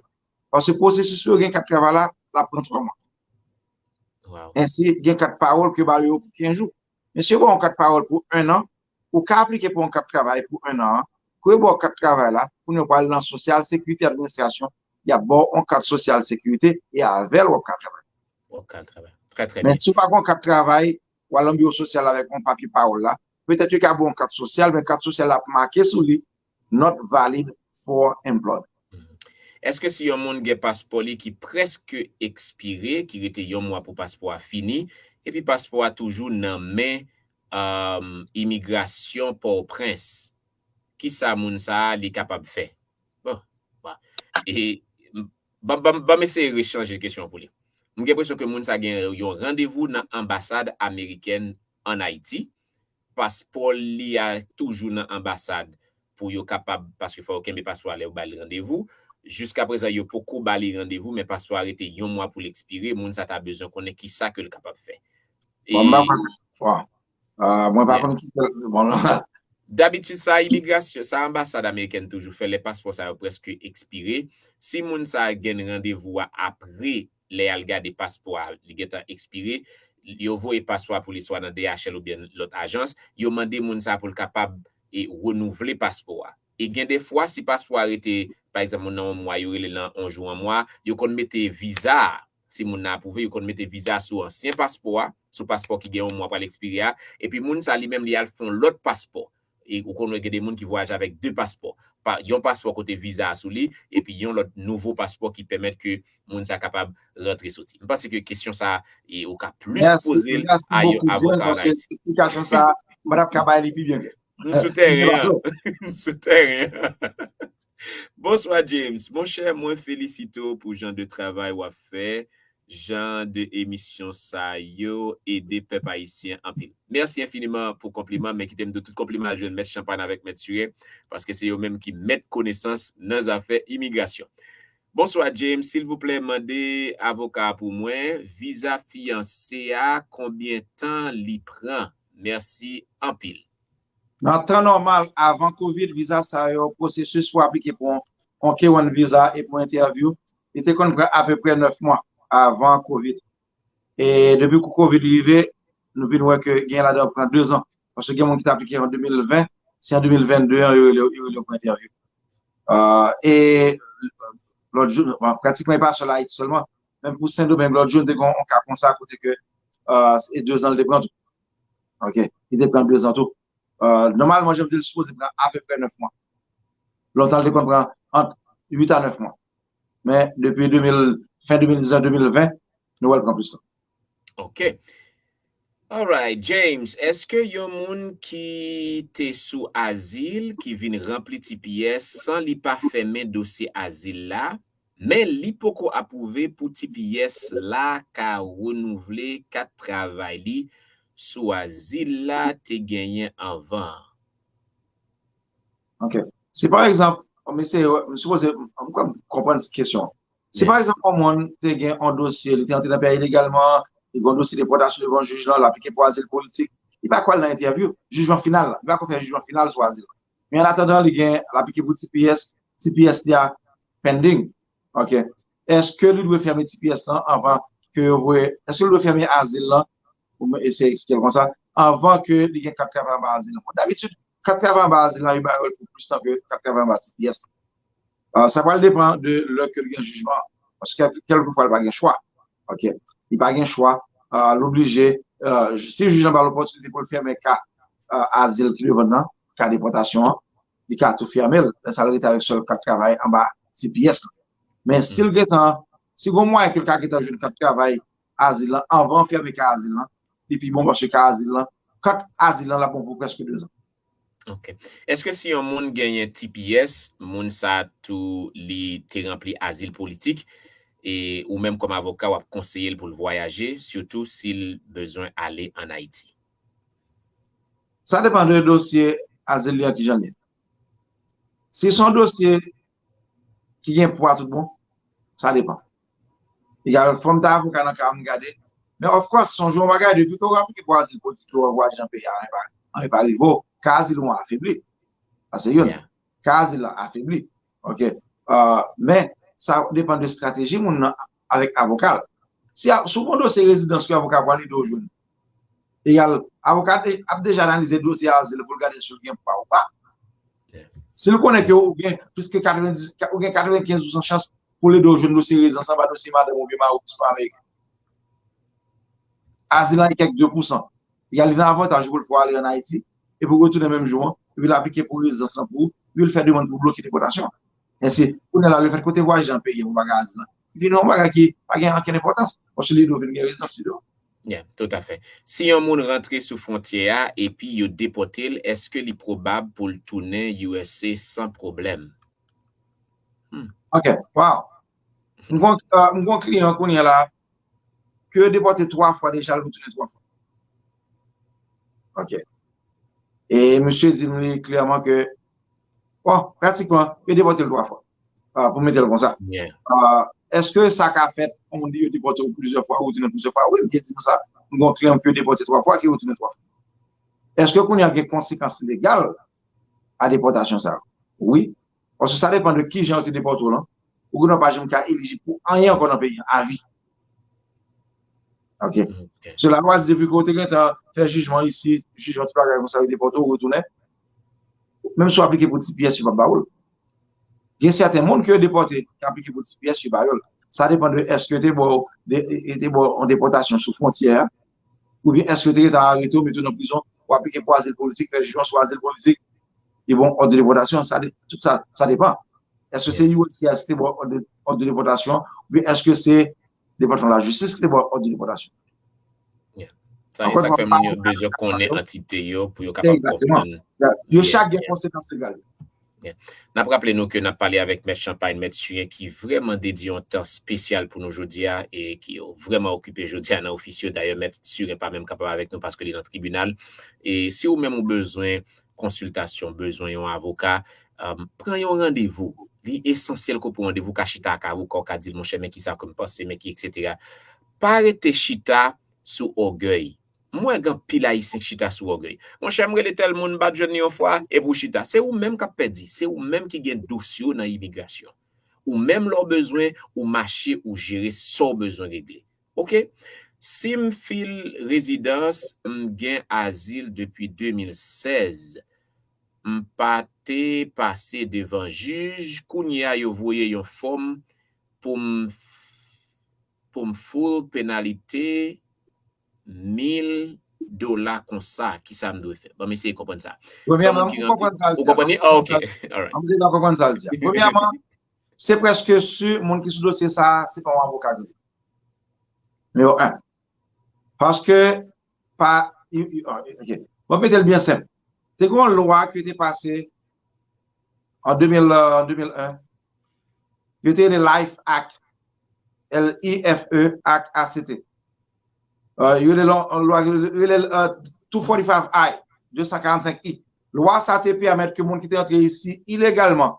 Paske pwosesis pou yo gen kat travay la, l ap pran twa mwa. Ensi, gen kat pawòl ke yo ba yo pou kenz jou. Men si yo ba w yon kat pawòl pou en an, ou ka aplike pou yon kat travay pou en an an. Kou yo ba w kat travay la, kounye a w pral nan Sosyal Sekirite Administrasyon, y ap ba w yon kat sosyal sekirite e avè l w ap ka travay. W ap ka travay. Trè, trè byen. Men si w pa gen yon kat travay, w al nan biwo sosyal la avèk yon papye pawòl la, petèt yo ka ba w yon kat sosyal, men kat sosyal la ap make sou li not valid for employment. Èske si yon moun gen paspò li ki prèske ekspire, ki rete yon mwa pou paspò a fini, epi paspò a toujou nan men, um, imigrasyon Pòtoprens, kisa moun sa a li kapab fè? Bon, bon. E, ban, ban, ban m eseye rechanje kesyon an pou li. M gen enpresyon ke moun sa gen yon randevou nan anbasad amerikèn ann Ayiti. Paspò li a toujou nan anbasad pou yo kapab, paske fò yo kenbe paspò a lè yo ba li randevou. Jiska prezan, yo poko ba li randevou, men paspò a rete yon mwa pou l ekspire. Moun sa ta bezwen konnen kisa ke l kapab fè. E, bon, m pa konn, bon, euh, mwen pa konn ki, bon, dabitid, sa imigrasyon, sa anbasad amerikèn toujou fè lè paspò sa yo prèske ekspire. Si moun sa gen randevou a apre lè y al gade paspò a, li gentan ekspire, yo voye paspò a pou li swa nan D H L oubyen lòt ajans, yo mande moun sa pou l kapab e renouvle paspò a. E gen de fwa, si paspò a rete, pa egzanp, moun nan yon mwa, yo rele l nan yon jou, yon mwa, yo konn mete viza a. Si moun nan apwouve, yo konn mete viza sou ansyen paspò a, sou paspò ki gen yon mwa pral ekspire a, epi moun sa li menm li al fè yon lòt paspò. E ou konn wè gen de moun ki vwayaje avèk de paspò. Pa, yon paspò kote viza a sou li, epi yon lòt nouvo paspò ki pèmèt ke moun sa kapab rantre soti. M panse ke kesyon sa, e, ou ka plis poze l a yon avoka an Ayiti. Esplikasyon sa, m pa t ap ka bay li pi byen ke. M sou tèren an. M sou tèren an. Bonswa James, monchè, mwen felisite w pou jan de travay w ap fè, jan de emisyon sa yo ede pèp ayisyen anpil. Mèsi enfiniman pou konpliman, men kite m di w tout konpliman al jwenn Mèt Champagne avèk Mèt Siren, paske se yo menm ki mèt konesans nan zafè imigrasyon. Bonswa James, silvouplè mande avoka pou mwen, viza fiyanse a, konbyen tan li pran? Mèsi anpil. Nan tan nòmal, avan Covid, viza sa yo, pwosesis pou aplike pou yon K one viza e pou entèvyou, li te konn pran apeprè nèf mwa avan Covid. E depi kou Covid rive, nou vin wè ke gen ladan pran de zan. Paske gen moun ki te aplike an de mil ven, se an de mil venn de an yo rele yo pou entèvyou. E lòt jou, pratikman e pa sèl Ayiti sèlman, menm pou Sendomeng lòt jou, nou te gen yon ka konsa kote ke e de zan li te pran tou. Ok, li te pran de zan tou. Nòmalman, jan m di l, li sipoze pran apeprè nèf mwa. Lontan, li te konn pran ant uit a nèf mwa. Men, depi de mil, fen de mil diznèf, de mil ven, nou wè l pran plis tan. Ok. Alright, James, èske yon moun ki te sou azil, ki vin ranpli T P S san li pa fèmen dosye azil la, men li poko apwouve pou T P S la ka renouvle kat travay li sou azil la te genyen anvan an? Ok. Si pa egzanp, m eseye, m sipoze, m kwè m konprann kesyon an. Si pa egzanp, yon moun te gen yon dosye, li te antre nan peyi ilegalman, li gen yon dosye depòtasyon devan jij lan, l aplike pou azil politik, li pa ko al nan entèvyou, jijman final la, li pa ko fè jijman final sou azil la. Men an atandan, li gen, l aplike pou T P S, T P S li a pending. Ok. Èske li dwe fèmen T P S lan anvan ke yo voye, èske li dwe fèmen azil lan, pou mwen eseye eksplike l konsa, anvan ke li gen kat travay anba azil lan? Bon, dabitid, kat travay anba azil lan, yo ba yo l pou plis tan ke kat travay anba T P S lan. Sa pral depann de lè ke l gen jijman an. Paske kèlkefwa, li pa gen chwa. Ok. Li pa gen chwa. L oblije, si jij lan ba l opòtinite pou l fèmen ka azil ki devan l nan, ka depòtasyon an, li ka tou fèmen l. Lè sa a, l rete avèk sèl kat travay anba T P S lan. Men si l gentan, si gen mwayen ke l ka gentan jwenn kat travay azil lan, anvan fèmen ka azil lan, li pi bon paske ka azil lan, kat azil lan, l ap bon pou prèske de zan. Ok. Èske si yon moun genyen T P S, moun sa tou li te ranpli azil politik, e ou menm kòm avoka, w ap konseye l pou l vwayaje, sitou si l bezwen ale ann Ayiti? Sa depann de dosye azil li an kijan l ye. Si se yon dosye ki gen pwa tout bon, sa depann. Egal, fò m ta avoka nan ka a, m gade. Men of course, sonje yon bagay, depi ke w aplike pou azil politik, ke w vwayaje nan peyi a, anyen pa, anyen pa rive w, ka azil ou an afebli. Sa se youn. Ka azil lan afebli. Ok. Men, sa depann de estrateji moun nan avèk avoka l. Si, si w gen yon dosye rezidans ke avoka pral ede w jwenn, egal, avoka ap deja analize dosye azil pou l gade si l gen pwa ou pa. Si l konnen ke ou gen plis ke katrevenndis, ou gen katrevenkenz pousan chans pou l ede w jwenn dosye rezidans anba dosye madanm oubyen mari w ki sou ameriken. Azil lan gen kèk de pousan. Egal, li nan avantaj pou l fè w ale ann Ayiti, epi w retounen menm jou an, epi l aplike pou rezidans lan pou ou, epi l fè demann pou bloke depòtasyon an. Ensi, kounye a la, lefètke w te vwayaje nan peyi an pou bagay azil lan, vin yon bagay ki pa gen okenn enpòtans, paske li ede w vin gen rezidans pi devan. Yeah, toutafè. Si yon moun rantre sou fwontyè a epi yo depòte l, èske li pwobab pou l tounen U S A san pwoblèm? Hmm. Ok, wow. M gon, uh, m gon kliyan kounye a la, ke yo depòte twa fwa deja, l retounen twa fwa. Ok. E misye di m li klèman ke, bon, pratikman, yo depòte l twa fwa. Uh, pou mete l konsa. Yeah. Uh, èske sa ka fèt, yon moun yo depòte w plizyè fwa, ou retounen plizyè fwa? Wi, misye di m sa. M gon kliyan ke yo depòte twa fwa, ki retounen twa fwa. Èske kounye a gen konsekans legal a depòtasyon sa yo? Wi. Paske sa depann de kijan yo te depòte w lan. Ou gen dwa pa janm ka elijib pou anyen ankò nan peyi an, avi. Ok. Se lalwa di depi ke w te gentan fè jijman isi, jijman tout bagay konsa, yo depòte w, ou retounen. menm si w aplike pou T P S, yo p ap ba ou l. Gen sèten moun ke yo depòte, ki aplike pou T P S, yo ba yo l. Sa depann de èske yo te ba w de, yo te ba w yon depòtasyon sou fwontyè a, oubyen èske yo te gentan arete w, mete w nan prizon, ou aplike pou azil politik, fè jijman sou azil politik, li ba w yon òd de depòtasyon, sa de, tout sa, sa depann. Èske se U S C I S ki te ba w òd de, òd de depòtasyon, oubyen èske se Depatman Lajistis ki te ba w òd de depòtasyon? Sa e sa k fè moun yo bezwen konnen antite yo pou yo kapab konprann. Yo chak gen konsekans legal yo. N ap raple nou ke n ap pale avèk Mèt Champagne, Mèt Suyen ki vrèman dedye yon tan espesyal pou nou jodi a e ki vrèman okipe jodi a nan ofis yo. Dayè, Mèt Suyen pa menm kapab avèk nou paske li nan tribinal. E si ou menm ou bezwen konsiltasyon, bezwen yon avoka, um, pran yon randevou. Li esansyèl ke w pran randevou, ka chita ak avoka w, ka di l, monchè, men kisa ke m panse, men ki, etsetera. Pa rete chita sou ògèy. M wè gen anpil Ayisyen k chita sou ògèy. Monchè, m rele tèl moun, m pa t jwenn li yon fwa, epi w chita. Se ou menm k ap pèdi. Se ou menm ki gen dosye w nan imigrasyon. Ou menm lè w bezwen, ou mache, ou jere sa w bezwen regle. Oke? Si m fil rezidans, m gen azil depi de mil sèz. M pa te pase devan jij, kounye a yo voye yon fòm pou m pou m full penalite mil dola konsa, kisa m dwe fè? Ban m eseye konprann sa. Premyèman, m konprann sa l di a. Ou konprann li? Ah, ok. Alright. M deja konprann sa l di a. Premyèman, se prèske si moun ki sou dosye sa a, se pa yon avoka ki li. Nimewo en. Paske, pa, ok. Bon, mete l byen senp. Te gen yon lwa ki te pase an de mil, euh, an de mil en. Yo te rele Life Act, L I F E, Act, A C T. Euh, yo rele l yon lwa, yo rele l, euh, two forty-five I, de san karannsenk I. Lwa sa te pèmèt ke moun ki te antre isi ilegalman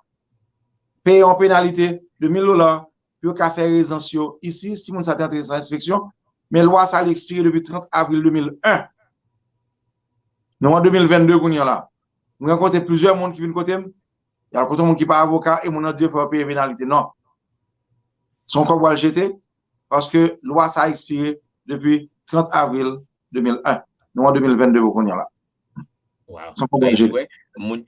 peye yon penalite de mil dola pou yo ka fè rezans yo isi, si moun sa te antre san enspeksyon, men lwa sa li ekspire depi trant avril de mil en. Nou an de mil vennde kounye a la. Mwen rankontre plizyè moun ki vin kote m, y al kote moun ki pa avoka e moun nan di yo fè yo peye penalite. Non. Se yon kòb w al jete, paske lwa sa ekspire depi trant avril de mil en. Nou an de mil vennde pou kounye a la. Wow. Sa pa banje. Moun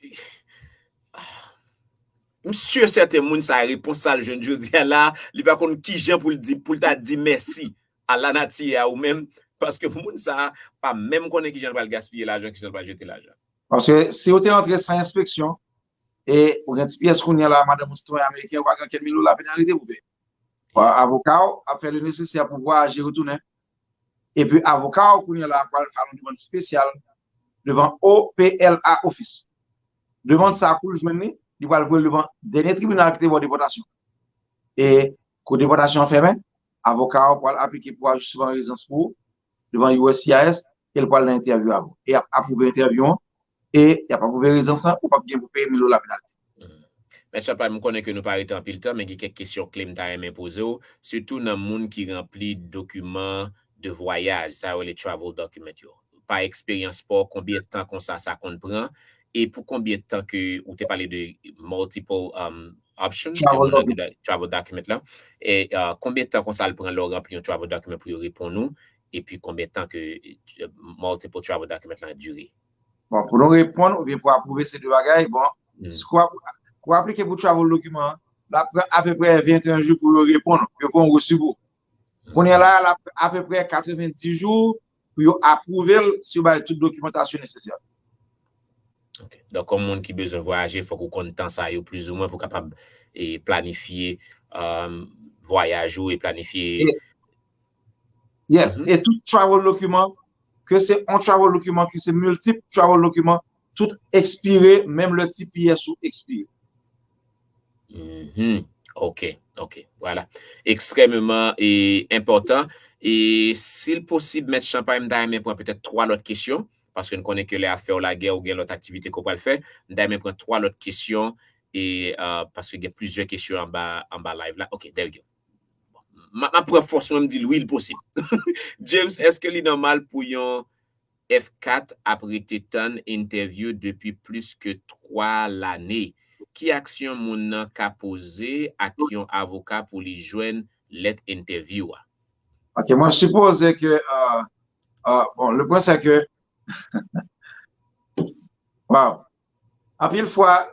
M si sèten moun sa repons sa l jwenn jodi a la, li pa konn kijan pou l di, pou l ta di mèsi a lanati a ou menm, paske moun sa pa menm konnen kijan l pral gaspiye lajan, kijan l pral jete lajan. Paske si ou te rantre san enspeksyon e ou gen T P S kounye a la, madanm ou sitwayen ameriken, ou pa gen okenn mil dola penalite pou peye. Avoka w ap fè le nesesè pou vwayaje retounen. Epi avoka w kounye a la pral file yon demann espesyal devan O P L A office. Demann sa pou l jwenn li, li pral voye l devan dènye tribinal ki te ba w depòtasyon. E kou depòtasyon an fèmen, avoka w pral aplike pou ajisman rezidans pou ou devan U S C I S e l pral nan entèvyou avè w. E y ap apwouve entèvyou an e y ap apwouve rezidans lan, ou p ap gen pou peye mil dola penalite. Mèt Champagne, m konnen ke nou pa rete anpil tan, men gen kèk kesyon kle m ta renmen poze w, sitou nan moun ki ranpli dokiman de vwayaj, sa yo rele travel document yo. Pa eksperyans pa w, konbyen tan konsa sa konn pran? E pou konbyen tan ke ou te pale de multiple um, options ke moun nan te travel document la? E uh, konbyen tan konsa l pran lè w ranpli yon travel document pou yo reponn ou? Epi konbyen tan ke uh, multiple travel document la dire? Bon, pou nou reponn oubyen pou apwouve se de bagay, bon, si w ap, w aplike pou travel document an, l ap pran apeprè venteyen jou pou yo reponn ou, pou yo fè yon resi pou ou. Kounye a la, l ap pran apeprè katrevendis jou pou yo apwouve l si yo bay tout dokimantasyon nesesè. Ok. Donk, kòm moun ki bezwen vwayaje, fòk ou konn tan sa yo plizoumwen pou kapab e, planifye um, vwayaj ou e planifye. Yes, e tout travel document, ke se yon travel document, ke se miltip travel document, tout ekspire, menm lè T P S ou ekspire. Mm-hmm. Ok, ok, vwala. Ekstrèmeman e, enpòtan. E si l posib, Mèt Champagne, m ta renmen pran petèt twa lòt kesyon, paske n konnen ke lè afè w lagè ou gen lòt aktivite ke w pral fè. M ta renmen pran twa lòt kesyon e uh, paske gen plizyè kesyon anba, anba live la. Ok, there we go. M ap pran fòs mwen, m di l wi, l posib. James, èske li nòmal pou yon F kat ap rete tann entèvyou depi plis ke twa lane? Ki aksyon moun nan ka poze ak yon avoka pou li jwenn lèt entèvyou a? Ok, mwen sipoze ke, uh, uh, bon, le pwen se ke, wow, Anpil fwa,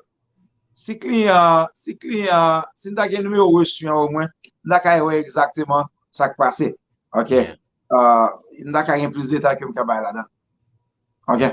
si kliyan, si kliyan, si m ta gen nimewo resi an omwen, m ta ka wè egzakteman sa k pase. Ok. Uh, m ta ka gen plis detay ke m ka bay ladan. Ok.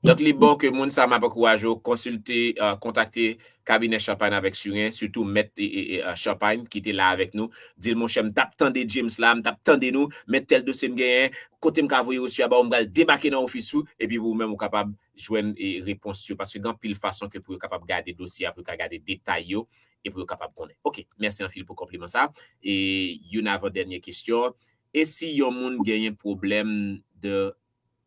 Donk, li bon ke moun sa, m ap ankouraje w konsilte, uh, kontakte kabinè Champagne avec Surin, sitou mèt e, e, e, uh, Champagne ki te la avèk nou. Di l, monchè, m t ap tande James la, m t ap tande nou, men tèl dosye m genyen, kote m ka voye resi a ba w, m pral debake nan ofis ou, epi ou menm ou kapab jwenn e, repons yo, paske gen anpil fason ke pou yo kapab gade dosye a, pou yo ka gade detay yo, e pou yo kapab konnen. Ok, mèsi anpil pou konpliman sa. E youn avan dènye kesyon, e si yon moun genyen pwoblèm de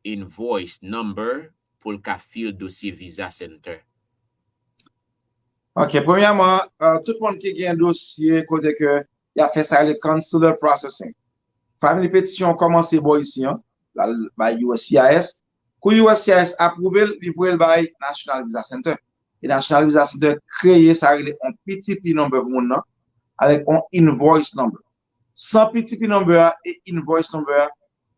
invoice number pou l ka fil dosye Visa Center? Ok, premyèman, uh, tout moun ki gen dosye kote ke y ap fè sa rele consular processing. Family petition kòmanse bò isi an, l al bay U S C I S. Kou U S C I S apwouve l, li voye l bay National Visa Center. E National Visa Center kreye sa rele yon P T P number pou moun nan, avèk yon invoice number. San P T P number a e invoice number a,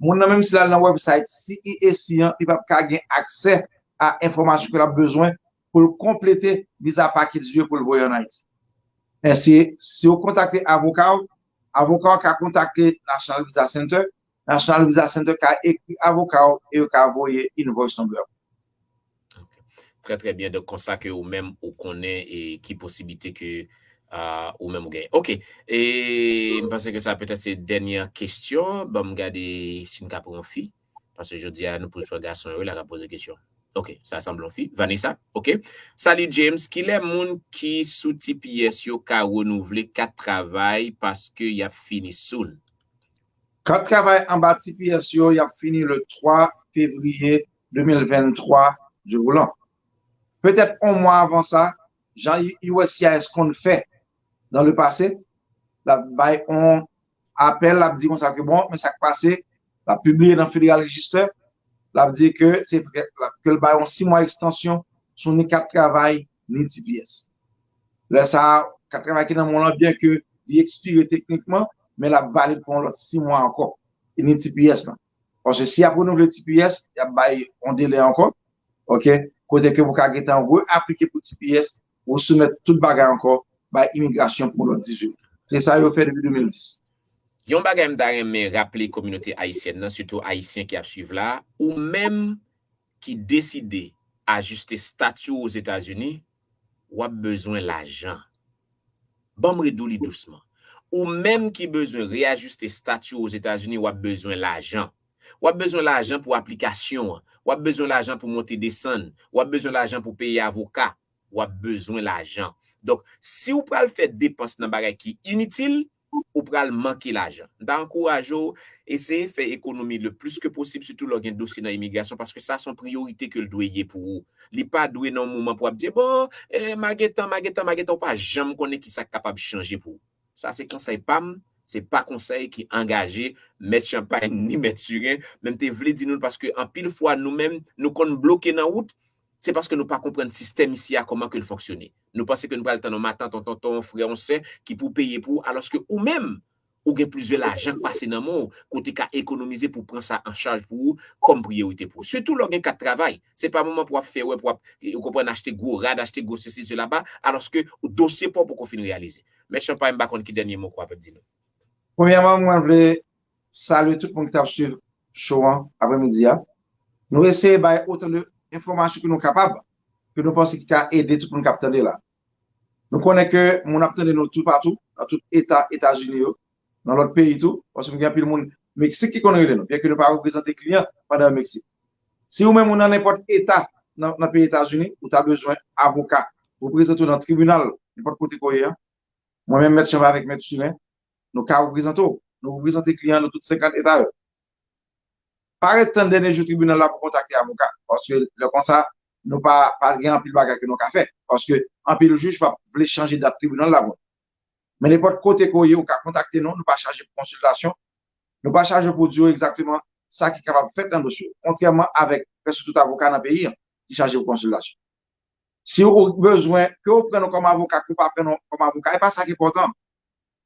moun nan menm si l al nan website C E A C an, li p ap ka gen aksè a enfòmasyon ke l ap bezwen pou l konplete visa package li yo pou l voye ann Ayiti. Men si, si w kontakte avoka w, avoka w ka kontakte National Visa Center, National Visa Center ka ekri avoka w e yo ka voye invoice number. Trè, trè byen. Donk, konsa ke ou menm ou konnen e ki posiblite ke uh, ou menm ou genyen. Ok. E m panse ke sa petèt se dènye kesyon. Ban m gade si n ka pran yon fi. Paske jodi a, nou plis pran gason yo la k ap poze kesyon. Ok, sa sanble yon fi. Vanessa, ok. Salut James, kilè moun ki sou T P S yo ka renouvle kat travay paske y ap fini soon? Kat travay anba T P S yo, y ap fini le twa fevriye de mil venntwa, Dye voulan. Petèt yon mwa avan sa, jan U S C I S konn fè dans le passé, l ap bay yon apèl, l ap di konsa ke bon, men sa k pase, l ap pibliye nan Federal Register, l ap di ke se ke l bay yon sis mwa ekstansyon sou ni kat travay, ni T P S. Lè sa a, kat travay ki nan men w lan, byen ke li ekspire teknikman, men l ap valid pou yon lòt sis mwa ankò. E ni T P S lan. Paske si y ap renouvle T P S, y ap bay yon delè ankò. Ok? Kote ke pou ka gentan reaplike pou T P S, ou soumèt tout bagay ankò bay imigrasyon pou lòt dizuit. Se sa yo fè depi de mil dis. Yon bagay m ta renmen raple kominote ayisyèn nan, sitou ayisyen ki ap swiv la, ou menm ki deside ajiste stati w Ozetazini, w ap bezwen lajan. Ban m redi w li dousman. Ou menm ki bezwen reyajiste stati w Ozetazini, w ap bezwen lajan. W ap bezwen lajan pou aplikasyon an. W ap bezwen lajan pou monte desann. W ap bezwen lajan pou peye avoka. W ap bezwen lajan. Donk, si w pral fè depans nan bagay ki initil, ou pral manke lajan. M ta ankouraje w eseye fè ekonomi le plis ke posib, sitou lè w gen dosye nan imigrasyon, paske sa se yon priyorite ke l dwe ye pou ou. Li pa dwe nan yon moman pou w ap di, bon, eh, m a gentan, m a gentan, m a gentan, ou pa janm konnen ki sa k kapab chanje pou ou. Sa se konsèy pa m, se pa konsèy ki angaje Mèt Champagne ni Mèt Surin, men m te vle di nou l paske anpil fwa nou menm, nou konn bloke nan wout, se paske nou pa konprann sistèm isi a kòman ke l fonksyone. Nou panse ke nou pral tann yon matant, yon tonton, yon frè, yon sè ki pou peye pou ou, alòske ou menm, ou gen plizyè lajan k pase nan men w, ke w te ka ekonomize pou w pran sa an chaj pou ou kòm priyorite pou ou. Sitou lè w gen kat travay, se pa moman pou w ap fè wè, pou w ap, ou konprann, achte gwo rad, achte gwo sesi, sela ba, alòske dosye pa w poko fin reyalize. Mèt Champagne, m pa konn ki dènye mo ke w ap di nou. Premyèman, mwen vle salye tout moun ki t ap swiv show an aprèmidi a. Nou eseye bay otan de enfòmasyon ke nou kapab, ke nou panse ki ka ede tout moun k ap tande la. Nou konnen ke moun ap tande nou toupatou, nan tout eta Etazini yo, nan lòt peyi tou, paske gen anpil moun Meksik ki konn rele nou, byen ke nou pa reprezante kliyan pandan yo Meksik. Si ou menm ou nan nenpòt eta nan, nan peyi Etazini, ou ta bezwen avoka pou prezante w nan tribinal, nenpòt kote ke w ye a, mwen menm Mèt Champagne avèk Mèt Surin, nou ka reprezante w. Nou reprezante kliyan nou tout senkant eta yo. Pa ret tann dènye jou tribinal la pou kontakte avoka, paske lè konsa, nou pa, pa gen anpil bagay ke nou ka fè, paske anpil jij pa vle chanje dat tribinal la pou nou. Men nenpòt kote ke w ye, ou ka kontakte nou, nou pa chaje pou konsiltasyon, nou pa chaje pou di w egzakteman sa ki kapab fèt nan dosye w, kontrèman avèk prèske tout avoka nan peyi an ki chaje pou konsiltasyon. Si ou bezwen ke w pran nou kòm avoka, ke w pa pran nou kòm avoka, e pa sa ki enpòtan.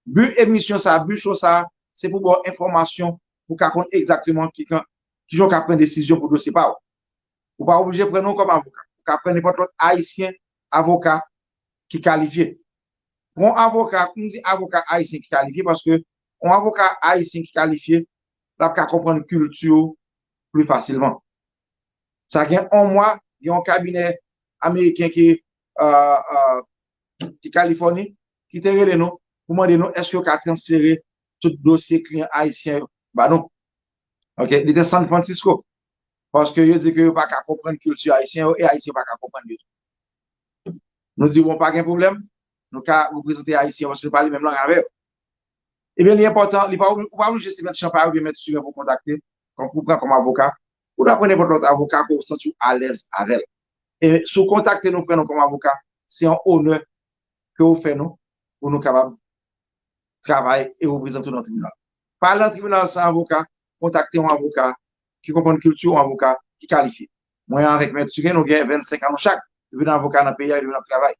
Bi emisyon sa, bi show sa, se pou ba w enfòmasyon pou w ka konn egzakteman ki, ki jan w ka pran desizyon pou dosye pa w. Ou pa oblije pran nou kòm avoka. Ou ka pran nenpòt lòt ayisyen avoka ki kalifye. Pou yon avoka, m di avoka ayisyen ki kalifye, paske yon avoka ayisyen ki kalifye, l ap ka konprann kilti w pli fasilman. Sa gen yon mwa, gen yon kabinè ameriken ki, euh, euh, ki Kalifòni, ki te rele nou pou mande nou èske yo ka transfere tout dosye kliyan ayisyen yo ba nou. Ok, li te San Francisco. Paske yo di ke yo pa ka konprann kilti ayisyen yo e ayisyen pa ka konprann yo. Nou di, bon, pa gen pwoblèm, nou ka reprezante ayisyen paske nou pale menm lang avè yo. Ebyen, li enpòtan, li pa, ou pa oblije se mèt Champagne oubyen mèt Surin pou kontakte, kòm pou pran kòm avoka. Ou dwe pran nenpòt lòt avoka ke w santi w alèz avè l. E si w kontakte nou, pran nou kòm avoka, se yon onè ke w fè nou pou nou kapab travay e reprezante w nan tribinal. Pa al nan tribinal san avoka, kontakte yon avoka ki konprann kilti w, yon avoka ki kalifye. Mwen avèk Mèt Surin, nou gen vennsenk an nou chak. Li vin avoka nan peyi a, li vin ap travay.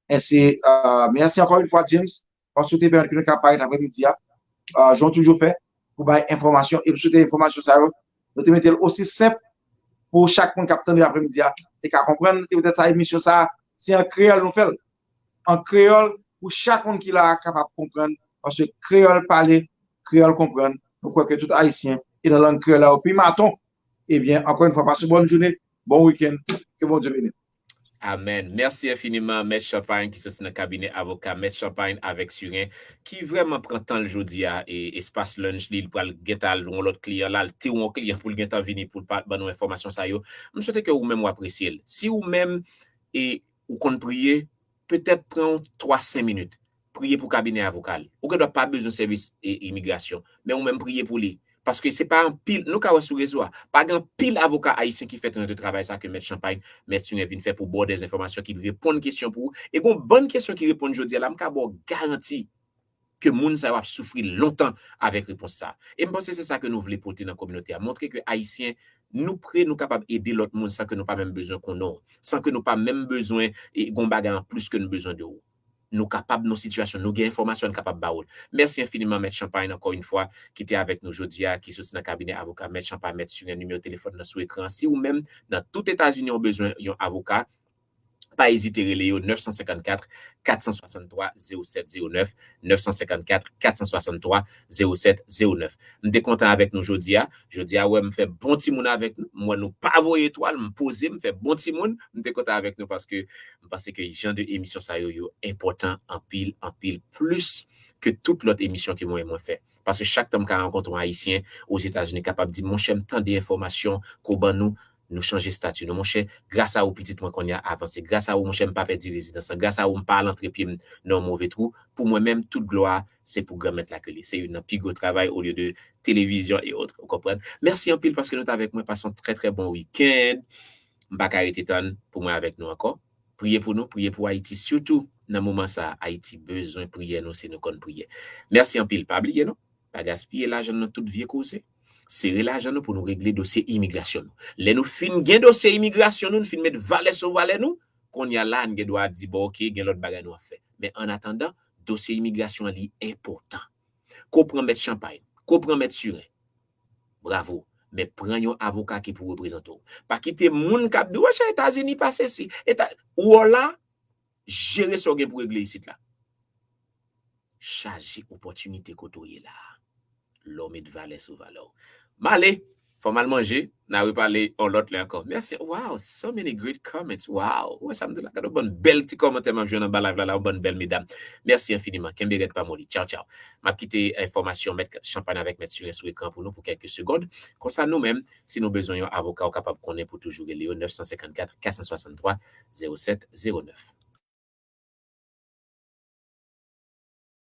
Ensi, euh, mèsi ankò yon fwa, James, paske w te pèmèt ke nou ka parèt aprèmidi a. Euh, jan w toujou fè, pou bay enfòmasyon, e pou sou te enfòmasyon sa yo, nou te mete l osi senp pou chak moun k ap tande aprèmidi a te ka konprann. Se poutèt sa emisyon sa a, se an kreyòl nou fè l. An kreyòl, pou chak moun ki la a kapab konprann, paske kreyòl pale, kreyòl konprann. Nou kwè ke tout Ayisyen, e nan lang kreyòl la, yo pi maton. Ebyen, ankò yon fwa, pase yon bòn jounen, bon wikenn, ke Bondye beni w. Amèn. Mèsi enfiniman, Mèt Champagne, ki soti nan kabinè avoka Mèt Champagne avèk Surin, ki vrèman pran tan l jodi a, e espas lunch li, li pral gentan al yon lòt kliyan la, l te yon kliyan pou l gentan vini pou l pa ban nou enfòmasyon sa yo. M swete ke ou menm w apresye l. Si ou menm, e ou konn priye, petèt pran yon twa senk minit. Priye pou kabinè avoka l. Ou gen dwa pa bezwen sèvis, e, imigrasyon, men ou menm priye pou li. Paske se pa anpil, nou ka wè sou rezo a, pa gen anpil avoka ayisyen ki fè jan de travay sa ke Mèt Champagne, Mèt Surin vin fè pou bò dèzenfòmasyon, ki reponn kesyon pou ou. E gon bann kesyon ki reponn jodi a la, m ka ba w garanti ke moun sa yo ap soufri lontan avèk repons sa. E m panse se sa ke nou vle pote nan kominote a. Montre ke Ayisyen, nou pre, nou kapab ede lòt moun san ke nou pa menm bezwen konnen w, san ke nou pa menm bezwen, e, gon bagay an plis ke nou bezwen de ou. Nou kapab nan sitiyasyon, nou gen enfòmasyon, nou kapab ba ou l. Mèsi enfiniman, Mèt Champagne, ankò yon fwa, ki te avèk nou jodi a, ki soti nan kabinè avoka Mèt Champagne, Mèt Surin, nimewo telefòn nan sou ekran an. Si ou menm, nan tout Etazini, ou bezwen yon avoka, pa ezite rele yo, nèf san senkannkat, kat san swasanntwa, zewo sèt zewo nèf, nèf san senkannkat, kat san swasanntwa, zewo sèt zewo nèf. M te kontan avèk nou jodi a. Jodi a, wè, m fè bon timoun avèk nou. M wè nou pa voye etwal, m poze, m fè bon timoun. M te kontan avèk nou paske m panse ke jan de emisyon sa yo, yo enpòtan anpil, anpil, plis ke tout lòt emisyon ke mwen, mwen fè. Paske chak tan m ka rankontre yon Ayisyen Ozetazini kapab di, monchè, m tande enfòmasyon ke w ban nou, nou chanje estati nou. Monchè, gras a ou, pitit mwen kounye a avanse. Gras a ou, monchè, m pa pèdi rezidans lan. Gras a ou, m pa al antre pye m nan yon move twou. Pou mwen menm, tout glwa se pou Granmèt la ke li. Se youn nan pi gwo travay olye de televizyon e otre. Ou konprann? Mèsi anpil paske nou t avèk mwen. Pase yon trè, trè bon wikenn. M pa ka rete tann pou mwen avèk nou ankò. Priye pou nou, priye pou Ayiti. Sitou nan moman sa a, Ayiti bezwen priyè nou si nou konn priye. Mèsi anpil. Pa bliye non, pa gaspiye lajan nan tout vye koze. Sere lajan nou pou nou regle dosye imigrasyon nou. Lè nou fin gen dosye imigrasyon nou, nou fin met valè sou valè nou, kounye a la, n gen dwa di, bon, oke, gen lòt bagay nou ap fè. Men annatandan, dosye imigrasyon an, li enpòtan. Ko pran Mèt Champagne, ko pran Mèt Surin. Bravo. Men pran yon avoka ki pou reprezante w. Pa kite moun k ap di, wè, Etazini pa sesi. Eta, ou la, jere sa w gen pou regle isit la. Chaje opòtinite kote w ye la. Lè w met valè sou valè w. M ale, fò m al manje, n a repale yon lòt lè ankò. Mèsi. Wow, so many great comments. Wow. Wè sa m di la, gade yon bann bèl ti kòmantè m ap jwenn anba live la, la, yon bann bèl medam. Mèsi enfiniman. Kenbe rèd pa moli. Tchaw, tchaw. M ap kite enfòmasyon Mèt Champagne avèk Mèt Surin sou ekran pou nou pou kèlke segond. Konsa nou menm, si nou bezwen yon avoka, ou kapab konnen pou toujou rele yo nèf san senkannkat, kat san swasanntwa, zewo sèt zewo nèf.